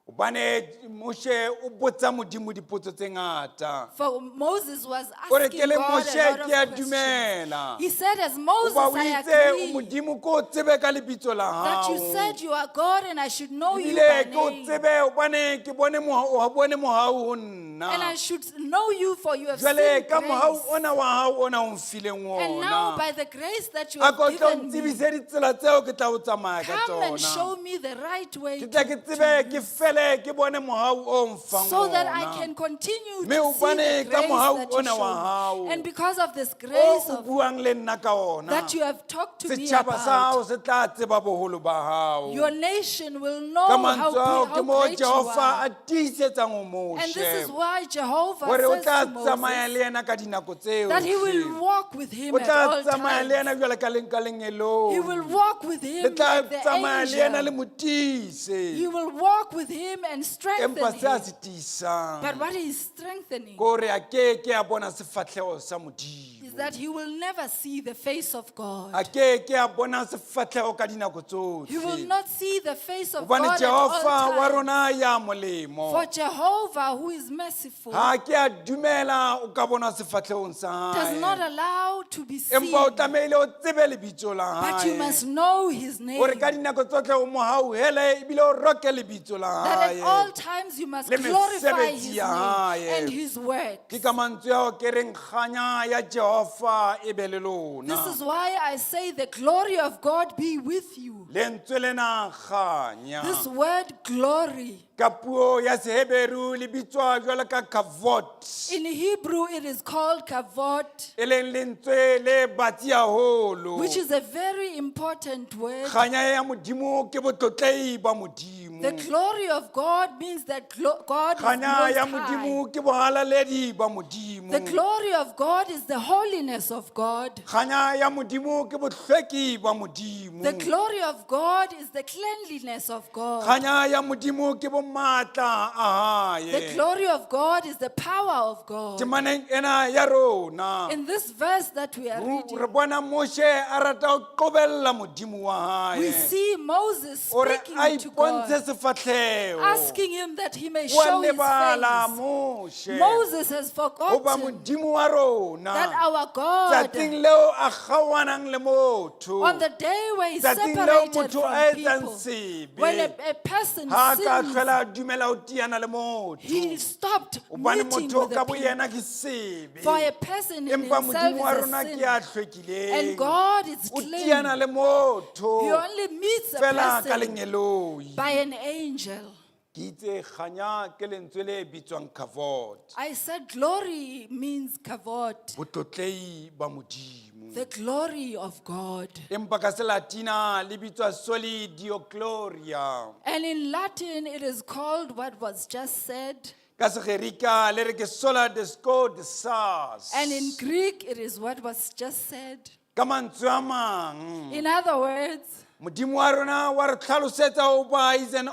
Hobane Moshe o botsa Modimo dipotso tse ngata. For Moses was O re asking ke le God Moshe a lot ke a of questions. dumela. He said, as Moses, Hoba o I itse o agree Modimo ko o tsebe ka lebitso la that you hao. said you are God and I should know you Ebile by ke o name. tsebe hobane ke bone o bone mohau ho nna. And I should know you, for you have seen Jwale ka mohau grace. ona wa hao ona o mfileng And now ona. by the grace that you A have ko tlo given me, ntsebise ditsela tseo ke tla o tsamaya ka come and tsona. show me the right way Ke tle ke tsebe ke fele ke bone mohau o mfang so that I ona. can continue Mme to see hobane the ka grace mohau that you ona wa show hao, me. And because of this O grace o of, buang le nna ka ona. that you have talked to me Setjhaba sa about, hao se tla tseba boholo ba hao. your nation will know Ka how, mantswe ao how ke moo great you Jehova are. a tiisetsang ho And this is Moshe why Jehovah hore o says tla to tsamaya Moses le yena ka dinako that he will tsohle. walk with him O at tla all tsamaya le yena times. jwalo ka leng ka lengeloi. He will walk with Le him tla like the tsamaya le yena le angel. mo tiise. He will walk with him and strengthen Empa se a him. se tiisang But what he is strengthening ke hore a ke ke a bona sefahleho sa Modimo. is that he will never see the face of God. A ke ke a bona sefahleho ka dinako He will tsohle. not see the face of Hobane God at all Jehova wa times. rona ya molemo. For Jehovah, who is merciful, Ha ke a dumela o ka bona sefahlehong sa does not hae. allow to be seen. Empa o tlamehile o tsebe lebitso la But you hae. must know his name. Hore ka dinako tsohle o mo hauhele ebile o roke lebitso la That at hae. all times you must Le glorify mesebetsi his ya name hae. and his works. Ke ka mantswe ao ke reng kganya ya Jehova e be le lona. This is why I say the glory of God be with you. Lentswe lena kganya. This word glory, Ka puo ya Seheberu le bitswa jwalo ka kavot. in Hebrew it is called kavod, E leng lentswe le batsi haholo. which is a very important word. Kganya ya Modimo ke botlotlehi ba Modimo. The glory of God means that God is Kganya ya most high. Modimo ke bohalaledi ba Modimo. The glory of God is the holiness of God. Kganya ya Modimo ke bohlweki ba Modimo. The glory of God is the cleanliness of God. Kganya ya Modimo ke bomatla a The hae. glory of God is the power of God. Temaneng ena ya rona. In this verse that we are Re reading, bona Moshe a rata ho qobella Modimo wa we hae. see Moses Hore a speaking to ipontshe God, sefahleho. asking him that he may Wa show his lebala face. Moshe. Moses has Hoba forgotten Modimo wa rona. that our God, Tsatsing leo a kgaohanang le motho. on the day where he Tsatsing leo separated motho from a etsang people, sebe. when a person Ha a ka sins, hlola a dumela ho tiana le motho. he stopped Hobane meeting motho with the ka bo people. yena ke sebe. For a person in Empa himself Modimo wa is rona a ke sin. ya hlwekileng. And God is O clean. tiana le motho. He only meets a Fela ka person lengeloi. by an angel. Ke itse kganya ke lentswe le bitswang kavod. I said glory means kavod, Botlotlehi ba Modimo. the glory of God. Empa ka Selatina le bitswa soli Deo gloria. And in Latin, it is called what was just said. Ka Segerika le re ke sola desco desas. And in Greek, it is what was just said. Ka mantswe a mang, In other words, Modimo wa rona wa re tlhalosetsa hoba is an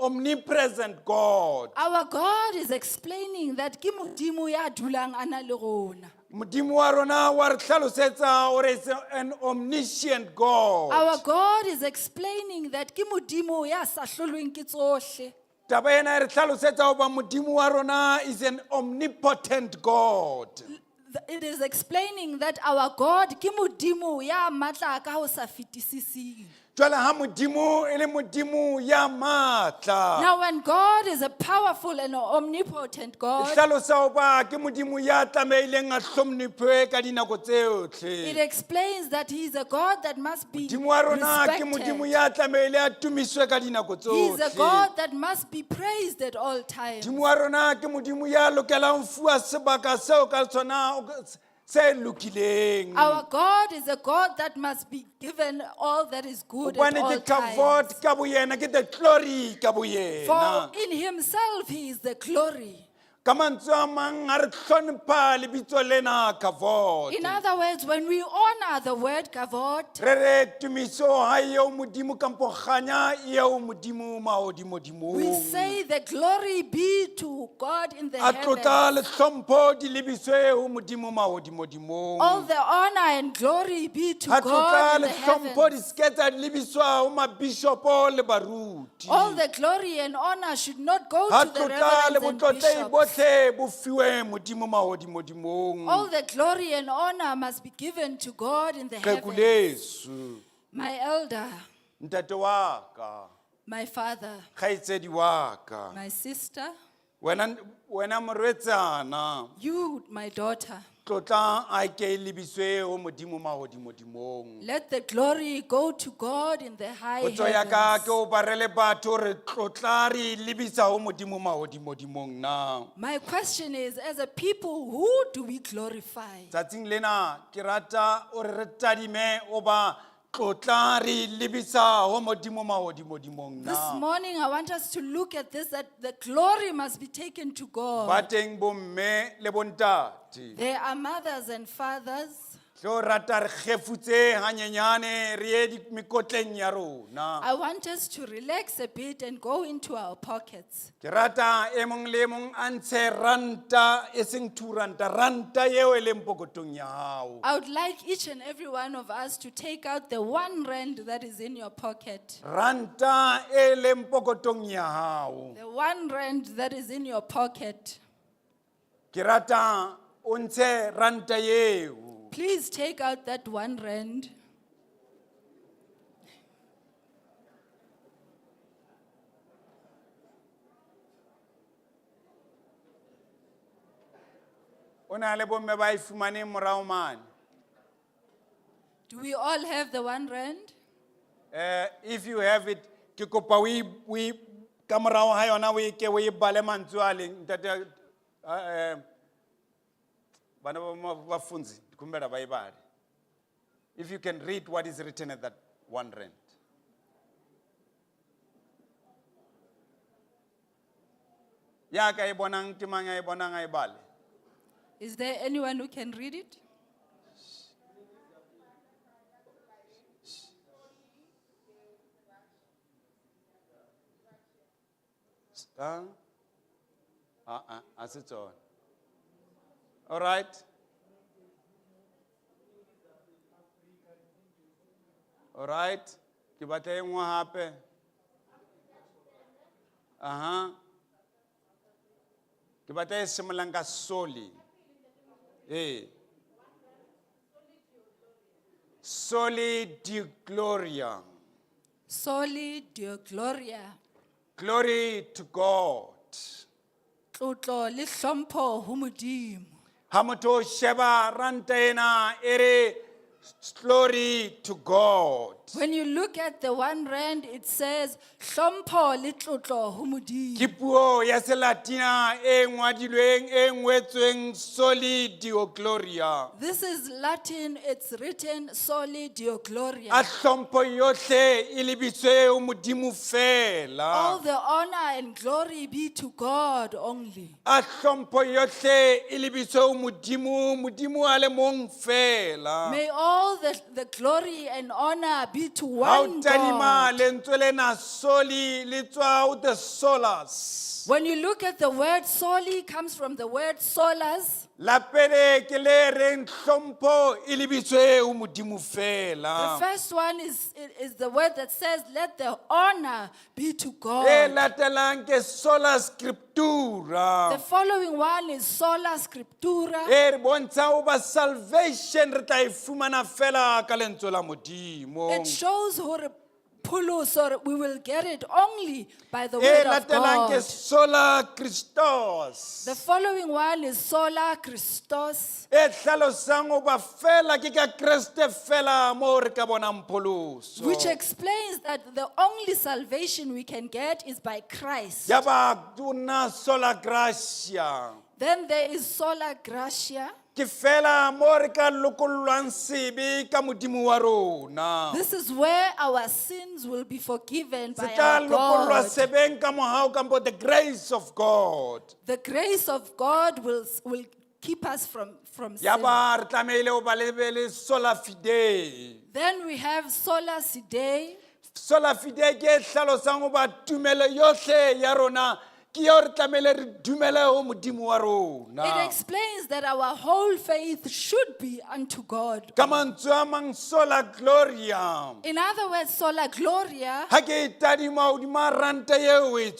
omnipresent God. our God is explaining that ke Modimo ya dulang a na le rona. Modimo wa rona wa re tlhalosetsa hore is an omniscient God. Our God is explaining that ke Modimo ya sa hlolweng ke tsohle. Taba ena e re tlhalosetsa hoba Modimo wa rona is an omnipotent God. It is explaining that our God ke Modimo ya matla ka ho sa fetisising. Jwale ha Modimo e le Modimo ya matla, Now when God is a powerful and omnipotent e God, hlalosa hoba ke Modimo ya tlamehileng a hlomphwe ka dinako it tsohle. Explains that he is a God that must be Modimo wa rona ke Modimo respected. ya tlamehile a tumiswe ka dinako He is a tsohle. God that must be praised at all times. Modimo wa rona ke Modimo ya lokelang ho fuwa sebaka seo ka sona se lokileng. Our God is a God that must be given all that is good at Hobane all ke comfort times. ka boyena, ke the glory ka boyena. For in himself he is the glory. Ka mantswe a mang ha re hlompha lebitso lena Kavod. In other words, when we honor the word kavod, Re re tumiso ha eo Modimo kampo kganya eo Modimo we mahodimodimong. Say the glory be to God in the A tlotla heavens. le hlompho di lebiswe ho Modimo mahodimodimong. All the honor and glory be to Ha tlotla God in le the hlompho di heavens. se ke tsa lebiswa ho mabishopo le baruti. All the glory and honor should not go Ha to the tlotla le reverends and botlotlehi bishops. Bohle bo fiwe Modimo mahodimodimong. All the glory and honor must be given to God in the Qheku heavens. leso, My elder, ntate wa ka, my father, kgaitsedi wa ka, my sister, wena wena morwetsana, you, my daughter, tlotla a ke e lebiswe ho Modimo mahodimodimong. Let the glory go to God in the high Potso ya ka heavens. ke o bare le batho re tlotla re e lebisa ho Modimo mahodimodimong na. My question is, as a people, who do we glorify? Tsatsing lena ke rata o re re tadime o ba tlotla re e lebisa ho Modimo mahodimodimong This na. Morning, I want us to look at this, that the glory must be taken to Ba God. teng bomme le bontate. There are mothers and fathers. Tlo rata re kgefutse hanyenyane re ye mekotleng ya rona. I want us to relax a bit and go into our pockets. Ke rata e mong le e mong a ntshe ranta e seng 2 ranta, ranta eo e leng pokotong ya hao. I would like each and every one of us to take out the 1 rand that is in your pocket. Ranta e leng pokotong ya hao. The 1 rand that is in your pocket. Ke rata o ntshe ranta eo. Please take out that 1 rand. O na le bomme ba e fumaneng morao mane. Do we all have the 1 rand? If you have it, ke kopa o ka morao ha yona o e ke o e bale mantswe a leng ntate bana ba bafunzi ndi khumbela ba e bale. If you can read what is written at that 1 rand. Ya ka e bonang ke mang ya e bonang a e bale. Is there anyone who can read it? Ah, ah, ah, ha se tsona. All right. All right. Ke batla e nngwe hape. Aha. Ke batla e simollang ka soli. Ee. Soli Deo Gloria. Soli Deo Gloria. Glory to God. Tlotlo le hlompho ho Modimo. Ha motho o sheba ranta ena e re glory to God. When you look at the 1 rand, it says hlompho le tlotlo ho Modimo. Ke puo ya Selatina e ngwadilweng e ngwetsweng Soli Deo Gloria. This is Latin, it's written Soli Deo Gloria. A hlompho yohle e lebiswe ho Modimo All fela. The honor and glory be to God only. A hlompho yohle e lebiswe ho Modimo, Modimo a le mong fela. May all the glory and honor be to Ha o one tadima God. lentswe lena soli le tswa ho the solas. When you look at the word soli comes from the word solas. La pele ke le reng hlompho e lebiswe ho Modimo The fela. first one is the word that says, let the honor be to E God. latelang ke sola scriptura. The following one is sola scriptura. E re bontsha hoba salvation re tla e fumana fela ka lentswe la Modimo. It shows hore pholoso, we will get it only by the E word of latelang ke God. sola Christos. The following one is sola Christos. E hlalosang hoba fela ke ka Kreste fela moo re ka bonang pholoso. Which explains that the only salvation we can get is by Christ. Yaba una sola gratia. Then there is sola gratia. Ke fela mo re ka lokollwang sebe ka Modimo wa rona. This is where our sins will be forgiven Se by tla our lokollwa God. sebeng ka mohau kampo the grace of God. The grace of God will keep us from sin. Yaba re tlamehile ho ba le be le sola fide. Then we have sola fide. Sola fide ke e hlalosang hoba tumelo yohle ya rona ke eo re tlamehile re dumele ho Modimo wa It rona. explains that our whole faith should be unto God. Ka mantswe a mang sola gloria. In other words, sola gloria. Ha ke e tadima hodima ranta eo o e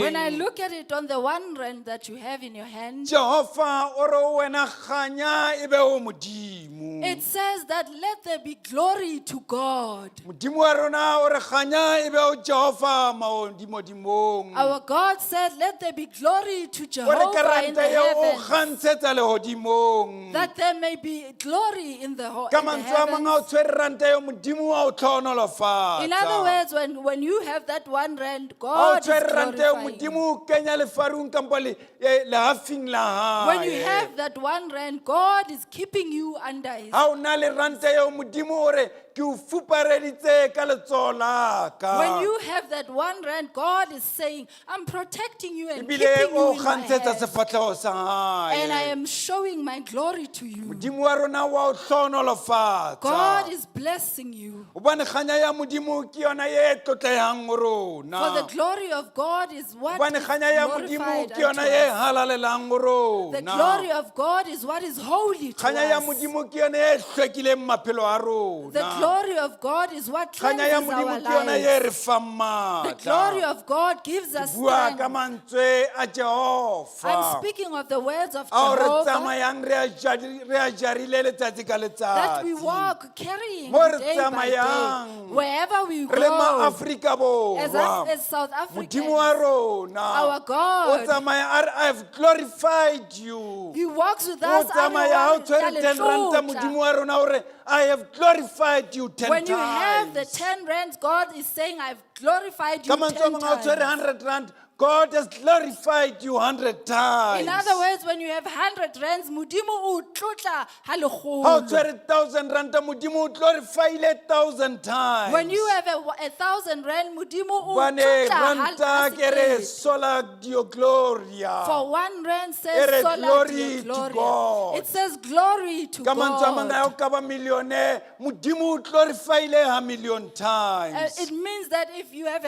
When I tshwereng. look at it on the 1 rand that you have in your hand, Jehova o re ho wena kganya e be ho Modimo. it says that let there be glory to God. Modimo wa rona o re kganya e be ho Jehova mahodimodimong. Our God said, let there be glory to O re Jehovah ka in the ranta eo o heavens. kgantshetsa lehodimong. That there may be glory in the, Ka in the mantswe a mang ha o heavens. tshwere ranta eo Modimo wa o In other hlohonolofatsa. words, when you have that 1 rand, Ha o God is tshwere ranta eo glorifying you. Modimo o kenya lefarung kampo lehafing la When you hae. have that 1 rand, God is keeping you under his. Ha o na le ranta eo Modimo o re ke o fupareditse ka letsoho la ka. When you have that 1 rand, God is saying, I'm protecting you and Ebile keeping you o in my kgantshetsa hand. sefahleho sa And I hae. am showing my glory to you. Modimo wa rona wa o hlohonolofatsa. God is blessing you. Hobane kganya ya Modimo ke yona ye tlotlehang ho For the rona. glory of God is what Hobane is kganya ya Modimo glorified ke yona unto ye us. halalelang ho The rona. glory of God is what is holy to Kganya ya us. Modimo ke yona ye hlwekileng maphelo a The rona. glory of God is what Kganya ya cleanses Modimo our ke yona ye lives. re fang The glory matla. of God gives us Bua ka strength. mantswe a I'm Jehova. speaking of the words of Ao re Jehovah tsamayang re a jarile letsatsi ka that we letsatsi. walk carrying Mo re day by day. tsamayang. Wherever we Re le go, maAfrika as, Borwa. us, as South Modimo wa Africans, rona. our O God, tsamaya a re I've glorified you. He walks with O us. a re tsamaya ha o wa re tshwere tla le 10 ranta tlotla. Modimo wa rona o re I have glorified you 10 When you have the times. 10 rands, God is saying, I've glorified you Ka mantswe a 10 mang ha o tshwere times. 100 rand God has glorified you 100 times. In other words, when you have 100 rands, Modimo o tlotla ha Ha o lekgolo. tshwere 1000 ranta Modimo o glorifyile 1000 times. When you have 1,000 rand, Modimo o Hobane tlotla ha ranta ke re sekete. sola Deo gloria. For 1 rand E says re sola glory Deo to gloria. God. It says glory to Ka mantswe a mang ha God. o ka ba millionaire Modimo o glorifyile ha million times. It means that if you have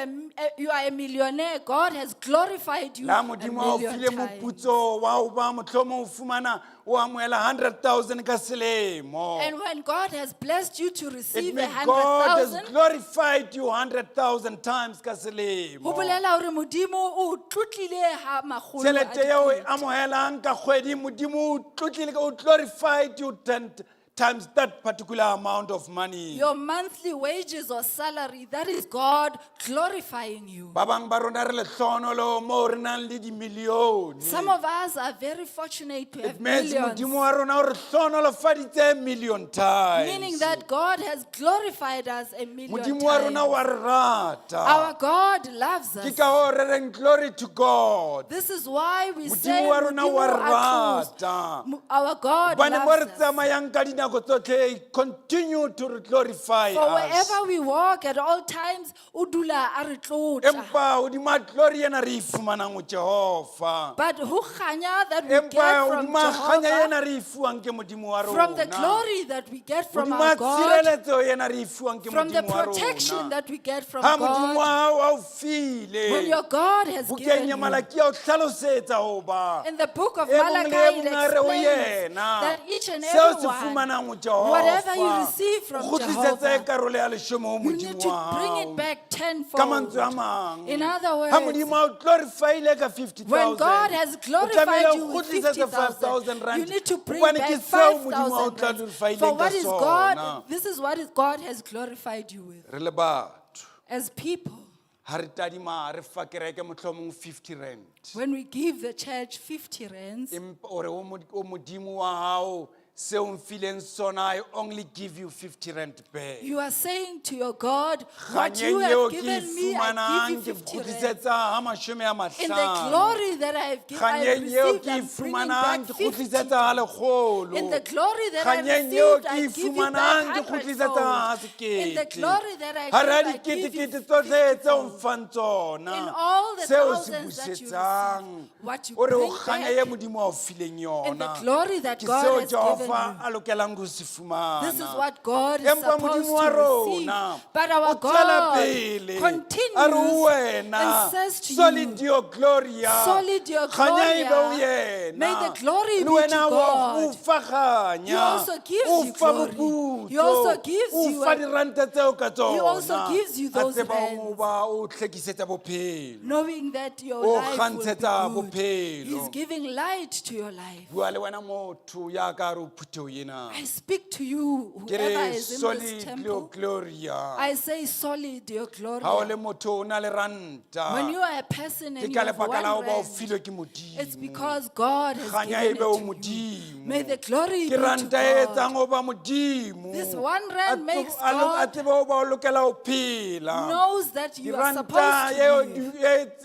you are a millionaire, God has glorified you La a Modimo a o million file times. moputso wa ho ba mohlomong o fumana o amohela 100,000 ka selemo. And when God has blessed you to It receive a means hundred God has thousand, glorified you 100,000 times ka ho selemo. bolela hore Modimo o tlotlile ha makgolo a Tjhelete eo o e dikete. amohelang ka kgwedi Modimo o tlotlile o glorified you 10 times that particular amount of money. Your monthly wages or salary, that is God glorifying you. Ba bang ba rona re lehlohonolo moo re nang le dimilione. Some of us are very fortunate to It have means millions. Modimo wa rona o re hlohonolofaditse million times. Meaning that God has glorified us a million Modimo wa rona times. wa re rata. Our God loves Ke us. ka hoo re reng glory to God. This is why we say Modimo wa rona Modimo wa a rata. tlose. Our God Hobane mo re loves us. tsamayang ka dinako nako tsotlhe he continue to glorify For us. wherever we walk at all times, o dula a re tlotla. Empa hodima glory ena re e fumanang ho Jehova. But ho kganya that we Empa get from hodima kganya Jehovah, ena re e fuwang ke Modimo wa from the rona. glory that we get from Hodima our God, tshireletso ena re e fuwang ke from the Modimo wa protection rona. that we get from Ha Modimo wa God, hao a o when file. your God has Bukeng given ya you. Malakia o hlalosetsa hoba In the book of e mong le e Malachi, it mong a re ho explains yena that each and seo se every one, fumanang ho whatever you Jehova receive from o kgutlisetse Jehovah, karolo ya leshome ho you Modimo need to wa bring hao. it back Ka mantswe a tenfold. mang, In other ha words, Modimo a o glorify-ile ka 50,000, when God has o glorified tlamehile you o with kgutlisetse 5,000 50,000, you rand, need to bring hobane back ke seo Modimo a o 5,000 rands. glorify-ileng For ka what is sona. God, this is what is God has glorified you with. Re le batho As people, ha re tadima re fa kereke mohlomong 50 rand when we give the church 50 rands, empa o re o Modimo wa hao seo o mfileng sona, I only give you 50 rand back. you are saying to your God, what you Kganyeng eo have ke e given me, I fumanang, give you ke 50 rands. kgutlisetsa ha mashome a In the mahlano. glory that I have given, I have Kganyeng eo received, ke e I'm bringing fumanang, back ke 50. kgutlisetsa ha lekgolo. In the glory that I Kganyeng eo received, ke I e give you fumanang, back ke kgutlisetsa ha hundredfold. In the sekete. glory that I Hara give, I give you diketekete tsohle tseo fiftyfold. mfang tsona, In all the seo se thousands that you busetsang, receive, what you o re o bring kganya back ye Modimo a o fileng in the yona. glory that Ke God seo has given Jehova you. a lokelang ho se fumana. This is what God is Empa supposed Modimo wa to receive. rona But our o tswela God pele, a re ho continues wena, and says to solid you, your glory, Solid your kganya e be ho glory. yena. May the glory Le be to wena wa God. o fa kganya, He also gives o you fa glory. moputso, He also gives o you fa a- diranta tseo ka He also tsona. gives you A those tseba rands. ho ba o hlwekisetsa bophelo. Knowing that your O life will be kgantshetsa good. bophelo. He's giving light to your life. Bua le wena motho ya ka hare ho phutheho ena. I speak to you, Ke whoever re is in this solid your temple. glory. I say solid your glory. Ha o le motho o na le ranta. When you are a person Ke and you ka have lebaka one la ho ba o rand, filwe ke Modimo. it's because God has Kganya e given be ho it to you. Modimo. May the glory Ke be to ranta e God. etsang ho ba Modimo. This one rand A makes a God tsebe ho ba o lokela ho phela. knows that you are Ke supposed ranta to eo live.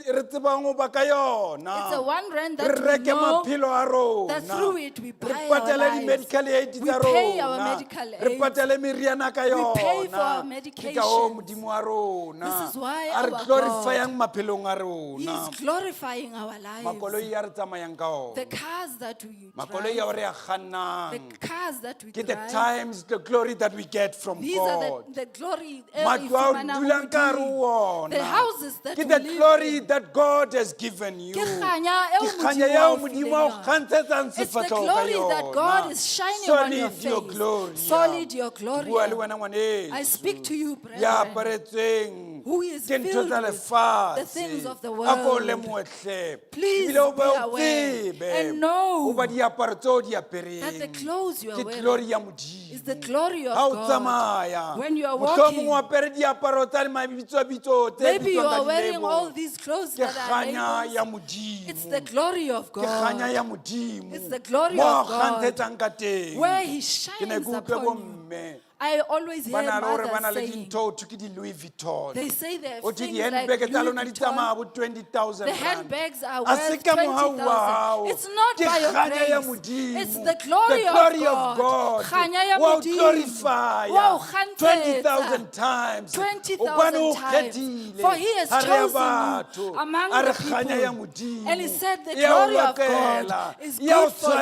e re tsebang ho ba ka yona. It's a one rand Re that we reke know maphelo a rona. that through it we Re buy our patale lives. di-medical aid We tsa pay our rona. medical Re aids. patale meriana ka We pay for our yona. Ke ka hoo medications. Modimo wa rona This is why a re our glorifyang maphelong a He rona. is glorifying our lives. Makoloi a re tsamayang ka The ona. cars that we Makoloi drive, ao re a the kgannang. cars that we Ke the drive, times, the glory that we get from these are God. the glory e re Matlo ao re fumanang ho dulang ka hare ho Modimo. ona. The houses that Ke we the live glory in. that God has given you. Ke kganya eo Ke kganya Modimo a eo o Modimo fileng a o yona. kgantshetsang It's the sefahleho ka glory that God yona. is shining on your Solid your face. glory. Solid your Ke glory. bua le wena ngwaneso. I speak to you, Ya brethren, aparetsweng who is ke ntho filled tsa with the lefatshe. things of the A ko world. lemohe hle. Please Ebile o be be o aware tsebe and know hoba diaparo tseo di apereng that the clothes you are ke wearing glory ya Modimo. is the glory of Ha o God. tsamaya, When you are mohlomong walking, o apere diaparo tsa mabitsobitso tse maybe you bitswang ka are wearing di-label. all these clothes Ke that are kganya ya labels. Modimo. It's the glory of Ke kganya God. ya Modimo. It's the glory Mo of God. kgantshetsang ka teng. Where He Ke ne shines ke utlwe upon you. bomme I always ba hear na le hore ba na mothers le saying, dintho ho thwe ke di-Louis Vuitton. they say they have Ho thwe things like di-handbag tsa Louis lona di Vuitton. tsamaya bo 20,000 The rand. handbags are A se worth ka mohau wa hao. 20,000. It's not Ke by your kganya ya grace. Modimo. It's the glory The of glory of God. God. Kganya ya Wa o Modimo. glorify Wa o kgantsetsa. 20,000 times. 20,000 Hobane o times. kgethile For he has hare ya chosen you batho. among A re the kganya ya people. Modimo. And he said the E a o glory of God lokela. is E a o good for you.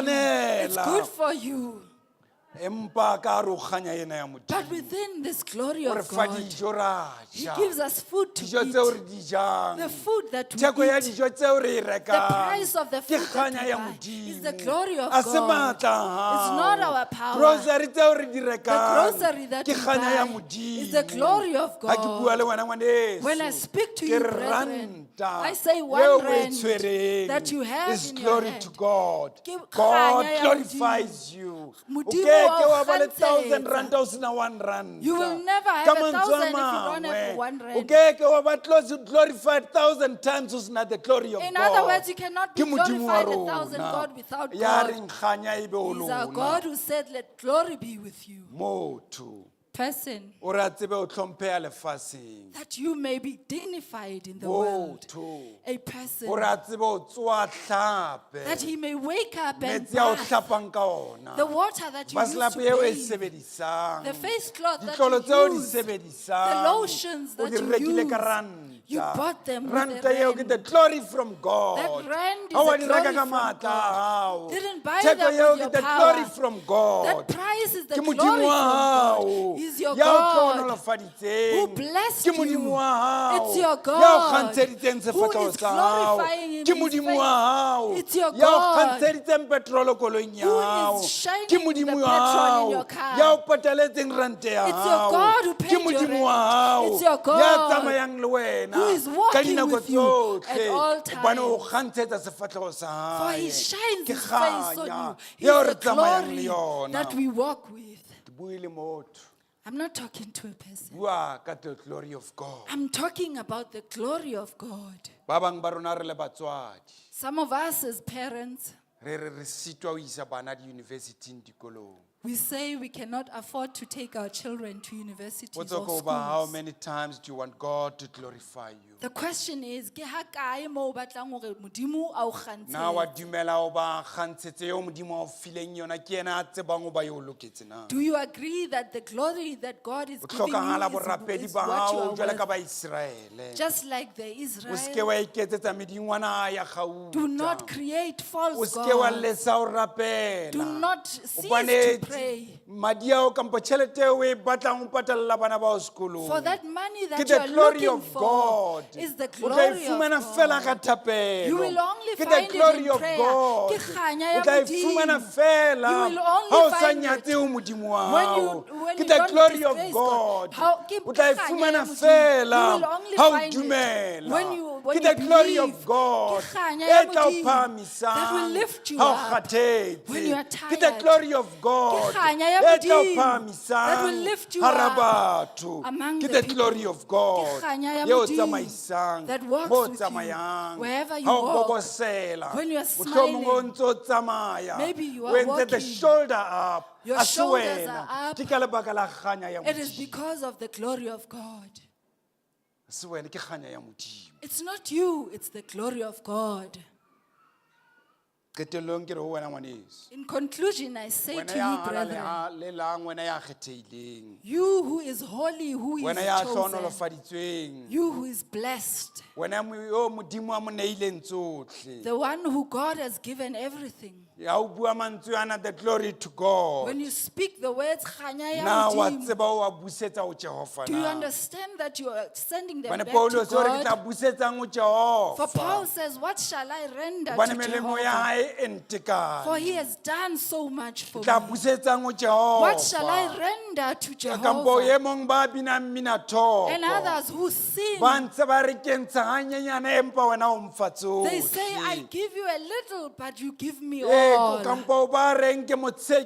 It's tshwanela. good for you. Empa ka hare ho kganya ena ya Modimo. But within this glory O re of fa God, dijo ra He ja. gives us food to Dijo tseo eat. re di jang. The food that we Theko ya eat, dijo tseo re e rekang. price of the Ke food that kganya we ya buy Modimo. is the glory of A se God. matla a It's not hao. our power. Grocery tseo re di rekang. grocery that Ke we kganya ya buy Modimo. is the glory of Ha ke bua God. le wena ngwaneso, When I speak to ke you, re brethren, ranta I say one eo o e rand tshwereng that you have is in your glory hand. to God. Ke God kganya ya glorifies you. O Modimo ke wa ke o wa ba le 1,000 kgantsetsa. rand o sena 1 rand. You will never have Ka a mantswe a thousand if you don't have mangwe, one o rand. ke ke wa ba glorified 1,000 times o sena the glory of In God. other words, you cannot be Ke Modimo wa glorified a thousand rona. God without Ya God. reng kganya e be ho He's our lona. God who said, Let glory be with you. Motho. Person, O re a tsebe o hlompheha lefatsheng. That you may be dignified in the world. Motho. A person, O re a tsebe o tsoha hlape. That he may wake up and Metsi a o bath. hlapang ka ona. The water that you use to Vaslapo eo e bathe, sebedisang. the face cloth that Ditlolo tseo you di use, the sebedisang. lotions O that di you rekile ka use, ranta. you bought them with Ranta a eo ke rand. the glory from God. That rand is Ha wa the di reka glory ka from matla a God. hao. Didn't buy Theko them eo with ke your the power. glory from God. That price is the Ke glory Modimo wa from hao. God. He's your Ya o God hlohonolofaditseng. who blessed Ke Modimo you. wa hao. It's your Ya o God kgantsheditseng who sefahleho is sa hao. glorifying in Ke his Modimo face. wa hao. It's your Ya o God kgantsheditseng petrol koloing ya who hao. is shining Ke Modimo the wa petrol in hao. your car. Ya o pataletseng rente ya It's your hao. God who Ke paid your Modimo wa rent. hao. It's your Ya God tsamayang le wena who is ka walking dinako with you at tsohle. all Hobane o times. kgantshetsa sefahleho sa For hae. he shines Ke his face on kganya you. eo He's re the tsamayang le glory yona. that we walk with. Ke bue le motho. I'm not talking to a person. Bua ka the glory of God. I'm talking about the glory of God. Ba bang ba rona re le batswadi. Some of us as parents, Re re re sitwa ho isa bana di-university-ing dikolong. we say we cannot afford to take our children to universities Potso or ke hoba, how schools. many times do you want God to glorify you? The question is, ke ha kae mo o batlang hore Modimo a o Na wa kgantshetse? dumela hoba kgantshetse eo Modimo a o fileng yona ke yena a tsebang hoba eo loketse na? Do you agree that the glory that God is O giving hlokahala you borapedi is ba what you hao are jwalo ka worth? Baiseraele. Just like the O se ke Israel, wa iketsetsa medingwana ya do not kgauta. create O false se ke wa gods. lesa ho rapela. Do not cease Hobane to pray. madi ao kampo tjhelete eo o e batlang ho patalla bana bao sekolong. For that money Ke that you the are glory looking of for God. is the O tla e glory of fumana fela ka God. thapelo. You will only Ke the find it glory in of prayer. God. Ke kganya ya O tla e Modimo. fumana fela You will only ha o sa find it nyatse ho Modimo wa when you- hao. when Ke you the don't glory of disgrace God. God. Ke O tla e kganya ya fumana Modimo. fela You will only ha o find it dumela. when Ke you the glory of believe. God Ke kganya e ya tla o Modimo phahamisang that will lift you ha o up kgathetse. when you are Ke the tired. glory of God Ke kganya ya e tla o Modimo phahamisang that will lift you hara up batho. among Ke the the people. glory of God Ke kganya ya e o Modimo tsamaisang that walks mo o with you tsamayang wherever you ha o walk. bobosela When you are mohlomong o smiling, ntse o tsamaya maybe you o are entse the walking. shoulder up Your a se shoulders wena are up. ke ka lebaka la kganya ya It is Modimo because of the glory of God. A se wena ke kganya ya Modimo. It's not you, it's the glory of God. Qetellong ke re ho wena ngwaneso In conclusion, I say wena to ya you, brethren, halalelang wena ya kgethehileng you who is holy, who is wena ya chosen, hlohonolofaditsweng you who is blessed, wena yo Modimo a mo neileng tsohle the one who God has given everything. Ya o bua mantswe ana the glory to God When you speak the words, "Kganya ya na wa Modimo," tseba o wa busetsa ho Jehova do you na understand that you are sending them Hobane back to Paulus o re ke tla God? busetsang ho Jehova For Paul says, "What shall I render hobane to melemo ya Jehovah? hae e ntekane For he has done so much for Ke tla me. busetsang ho What shall I Jehova render to kampo Jehovah?" e mong ba binang And minathoko others who sing, ba ntse ba re ke ntsha hanyenyane empa wena o mfa they say, "I tsohle give you a little, but you give me Ee, all." kampo ba reng ke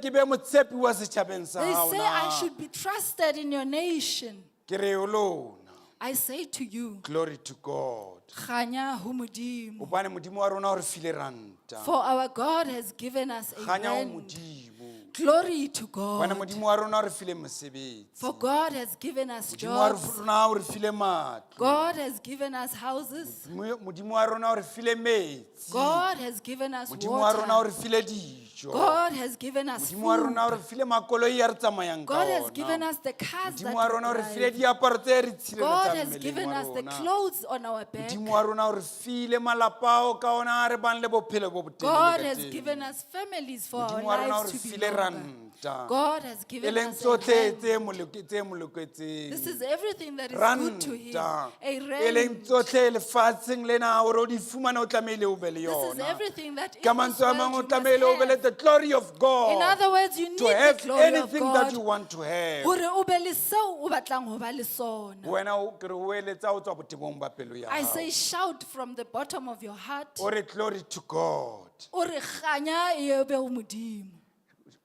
ke be motshepi wa setjhabeng sa They hao say, "I na should be trusted in your nation." Ke re ho lona I say to you, glory to God "Kganya ho Modimo." hobane Modimo wa rona o re file ranta For our God has given us a kganya ho rand. Modimo Glory to hobane God. Modimo wa rona o re file mosebetsi For God has given us Modimo wa jobs. rona o re file matlo God has given us houses. Modimo wa rona o re file metsi God has given us Modimo wa rona o water. re file dijo God has given us Modimo wa rona o food. re file makoloi a re tsamayang ka God has given ona us the cars Modimo that wa rona o we re file drive. diaparo tse re God tshireletsang has mmeleng given wa us the rona clothes on our back. Modimo wa rona o re file malapa ao ka ona re bang le bophelo bo botelele God ka has teng. given us families for our Modimo wa rona o lives re to be file longer. ranta God has e given leng us a tsohle rand. tse mo loketseng This is everything that is good to him. Ranta A e leng rand. tsohle lefatsheng lena hore o di fumane o tlamehile o be le This is yona everything that in ka this mantswe a world mang o you must tlamehile o be le have. the glory of In God other words, you need to the have glory of anything that God. you want to have. Hore o be le seo o batlang ho ba le sona. Wena o ke re o eletsa o tswa botebong ba pelo ya I hao say shout from the bottom of your heart. O re glory to God. O re kganya e be ho Modimo.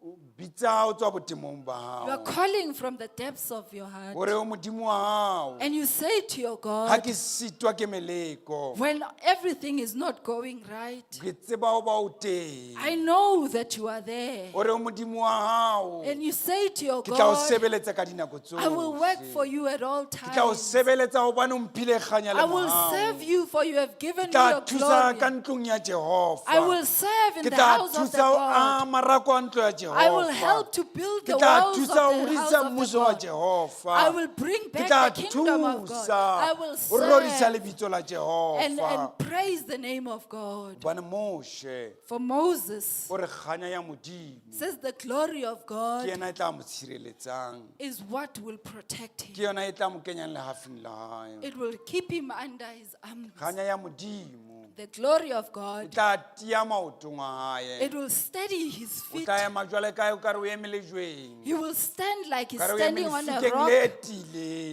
O bitsa o tswa botemong ba You are hao. calling from the depths of your heart. Hore o Modimo wa hao. And you say to your Ha God, ke sitwa ke meleko. when everything is not going right, Ke tseba ho ba o teng. I know that you are there. Hore o Modimo wa hao. And you say to your Ke tla o God, sebeletsa ka dinako I will work tsohle. for you at all Ke tla o times. sebeletsa hobane o mphile kganya le I will mohau. serve you for you have given Ke me tla your thusa ka glory. ntlong ya Jehova. I will serve in Ke the tla house of the thusa ho God. aha marako a ntlo ya I will Jehova. help to build Ke the tla walls of thusa the ho house hodisa of the mmuso wa God. Jehova. I will bring Ke back tla the kingdom of God. thusa I will ho rorisa serve lebitso la and Jehova. praise the name of God. Hobane Moshe For Moses o re kganya ya Modimo says the glory of ke God yena e tla mo tshireletsang. is what will protect Ke him. yona e tla mo kenyang lehafing la hae. It will keep him under his arms. Kganya ya Modimo The glory of e God, tla tiya maotong a hae. it will steady his O feet. tla ema jwale ka o kare o eme lejweng. He will stand like he's Kare o eme standing on a lefikeng rock. le He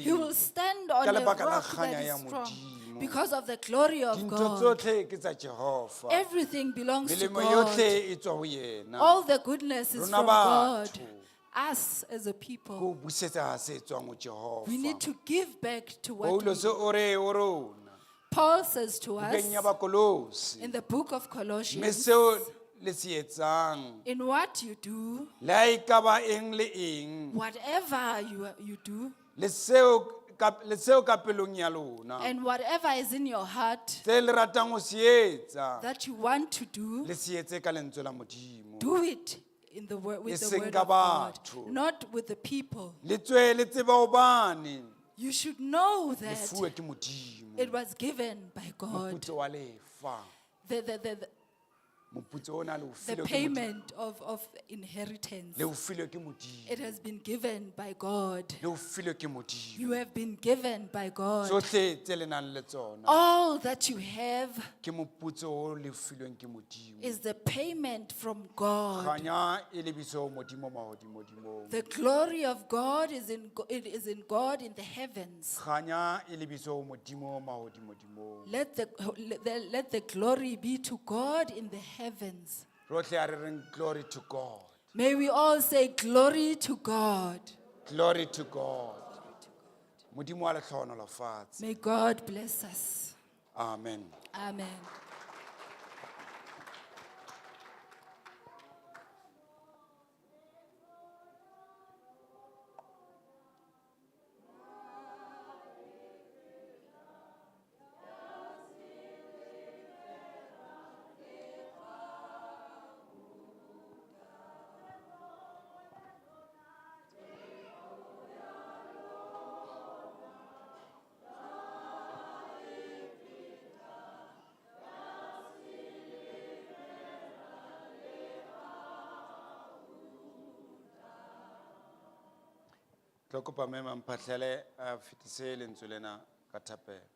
tiileng. will stand on Ka a lebaka la rock kganya that ya is strong Modimo. because of the glory of Dintho God. tsohle ke tsa Jehova. Everything belongs to Melemo God. yohle e tswa ho yena. All the goodness is Rona from God. batho. Us as a Ke people, ho busetsa se tswang ho Jehova. we need to give back to what we, Paulus o re ho rona Paul says to us bukeng ya Bakolose. in the book of Mme Colossians. seo le se etsang In what you do, le ha e ka ba eng le eng whatever you do, le seo le seo ka pelong ya lona and whatever is in your heart tse le ratang ho se etsa that you want to do, le se etse ka lentswe la Modimo. do it in the word with the Eseng word ka of God, batho. not with the people. Le tswe le tseba hobane You should know le that fuwe ke Modimo. it was given by God. Moputso wa lefa. The Moputso ona le o the filwe ke Modimo. payment of inheritance. Le o filwe ke Modimo. It has been given by God. Le o filwe ke Modimo. You have been given by God. Tsohle tse le nang le tsona All that you have ke moputso o le filweng ke Modimo. is the payment from God. Kganya e lebiswe ho Modimo mahodimodimong. The glory of God is in, it is in God in the heavens. Kganya e lebiswe ho Modimo mahodimodimong. Let the glory be to God in the heavens. Rohle a re reng glory to God. May we all say glory to God. Glory to God. Modimo wa le hlohonolofatse. May God bless us. Amen. Amen. Tlo kopa mme Mamphahlele a fetise lentswe lena ka thapelo.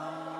Ka.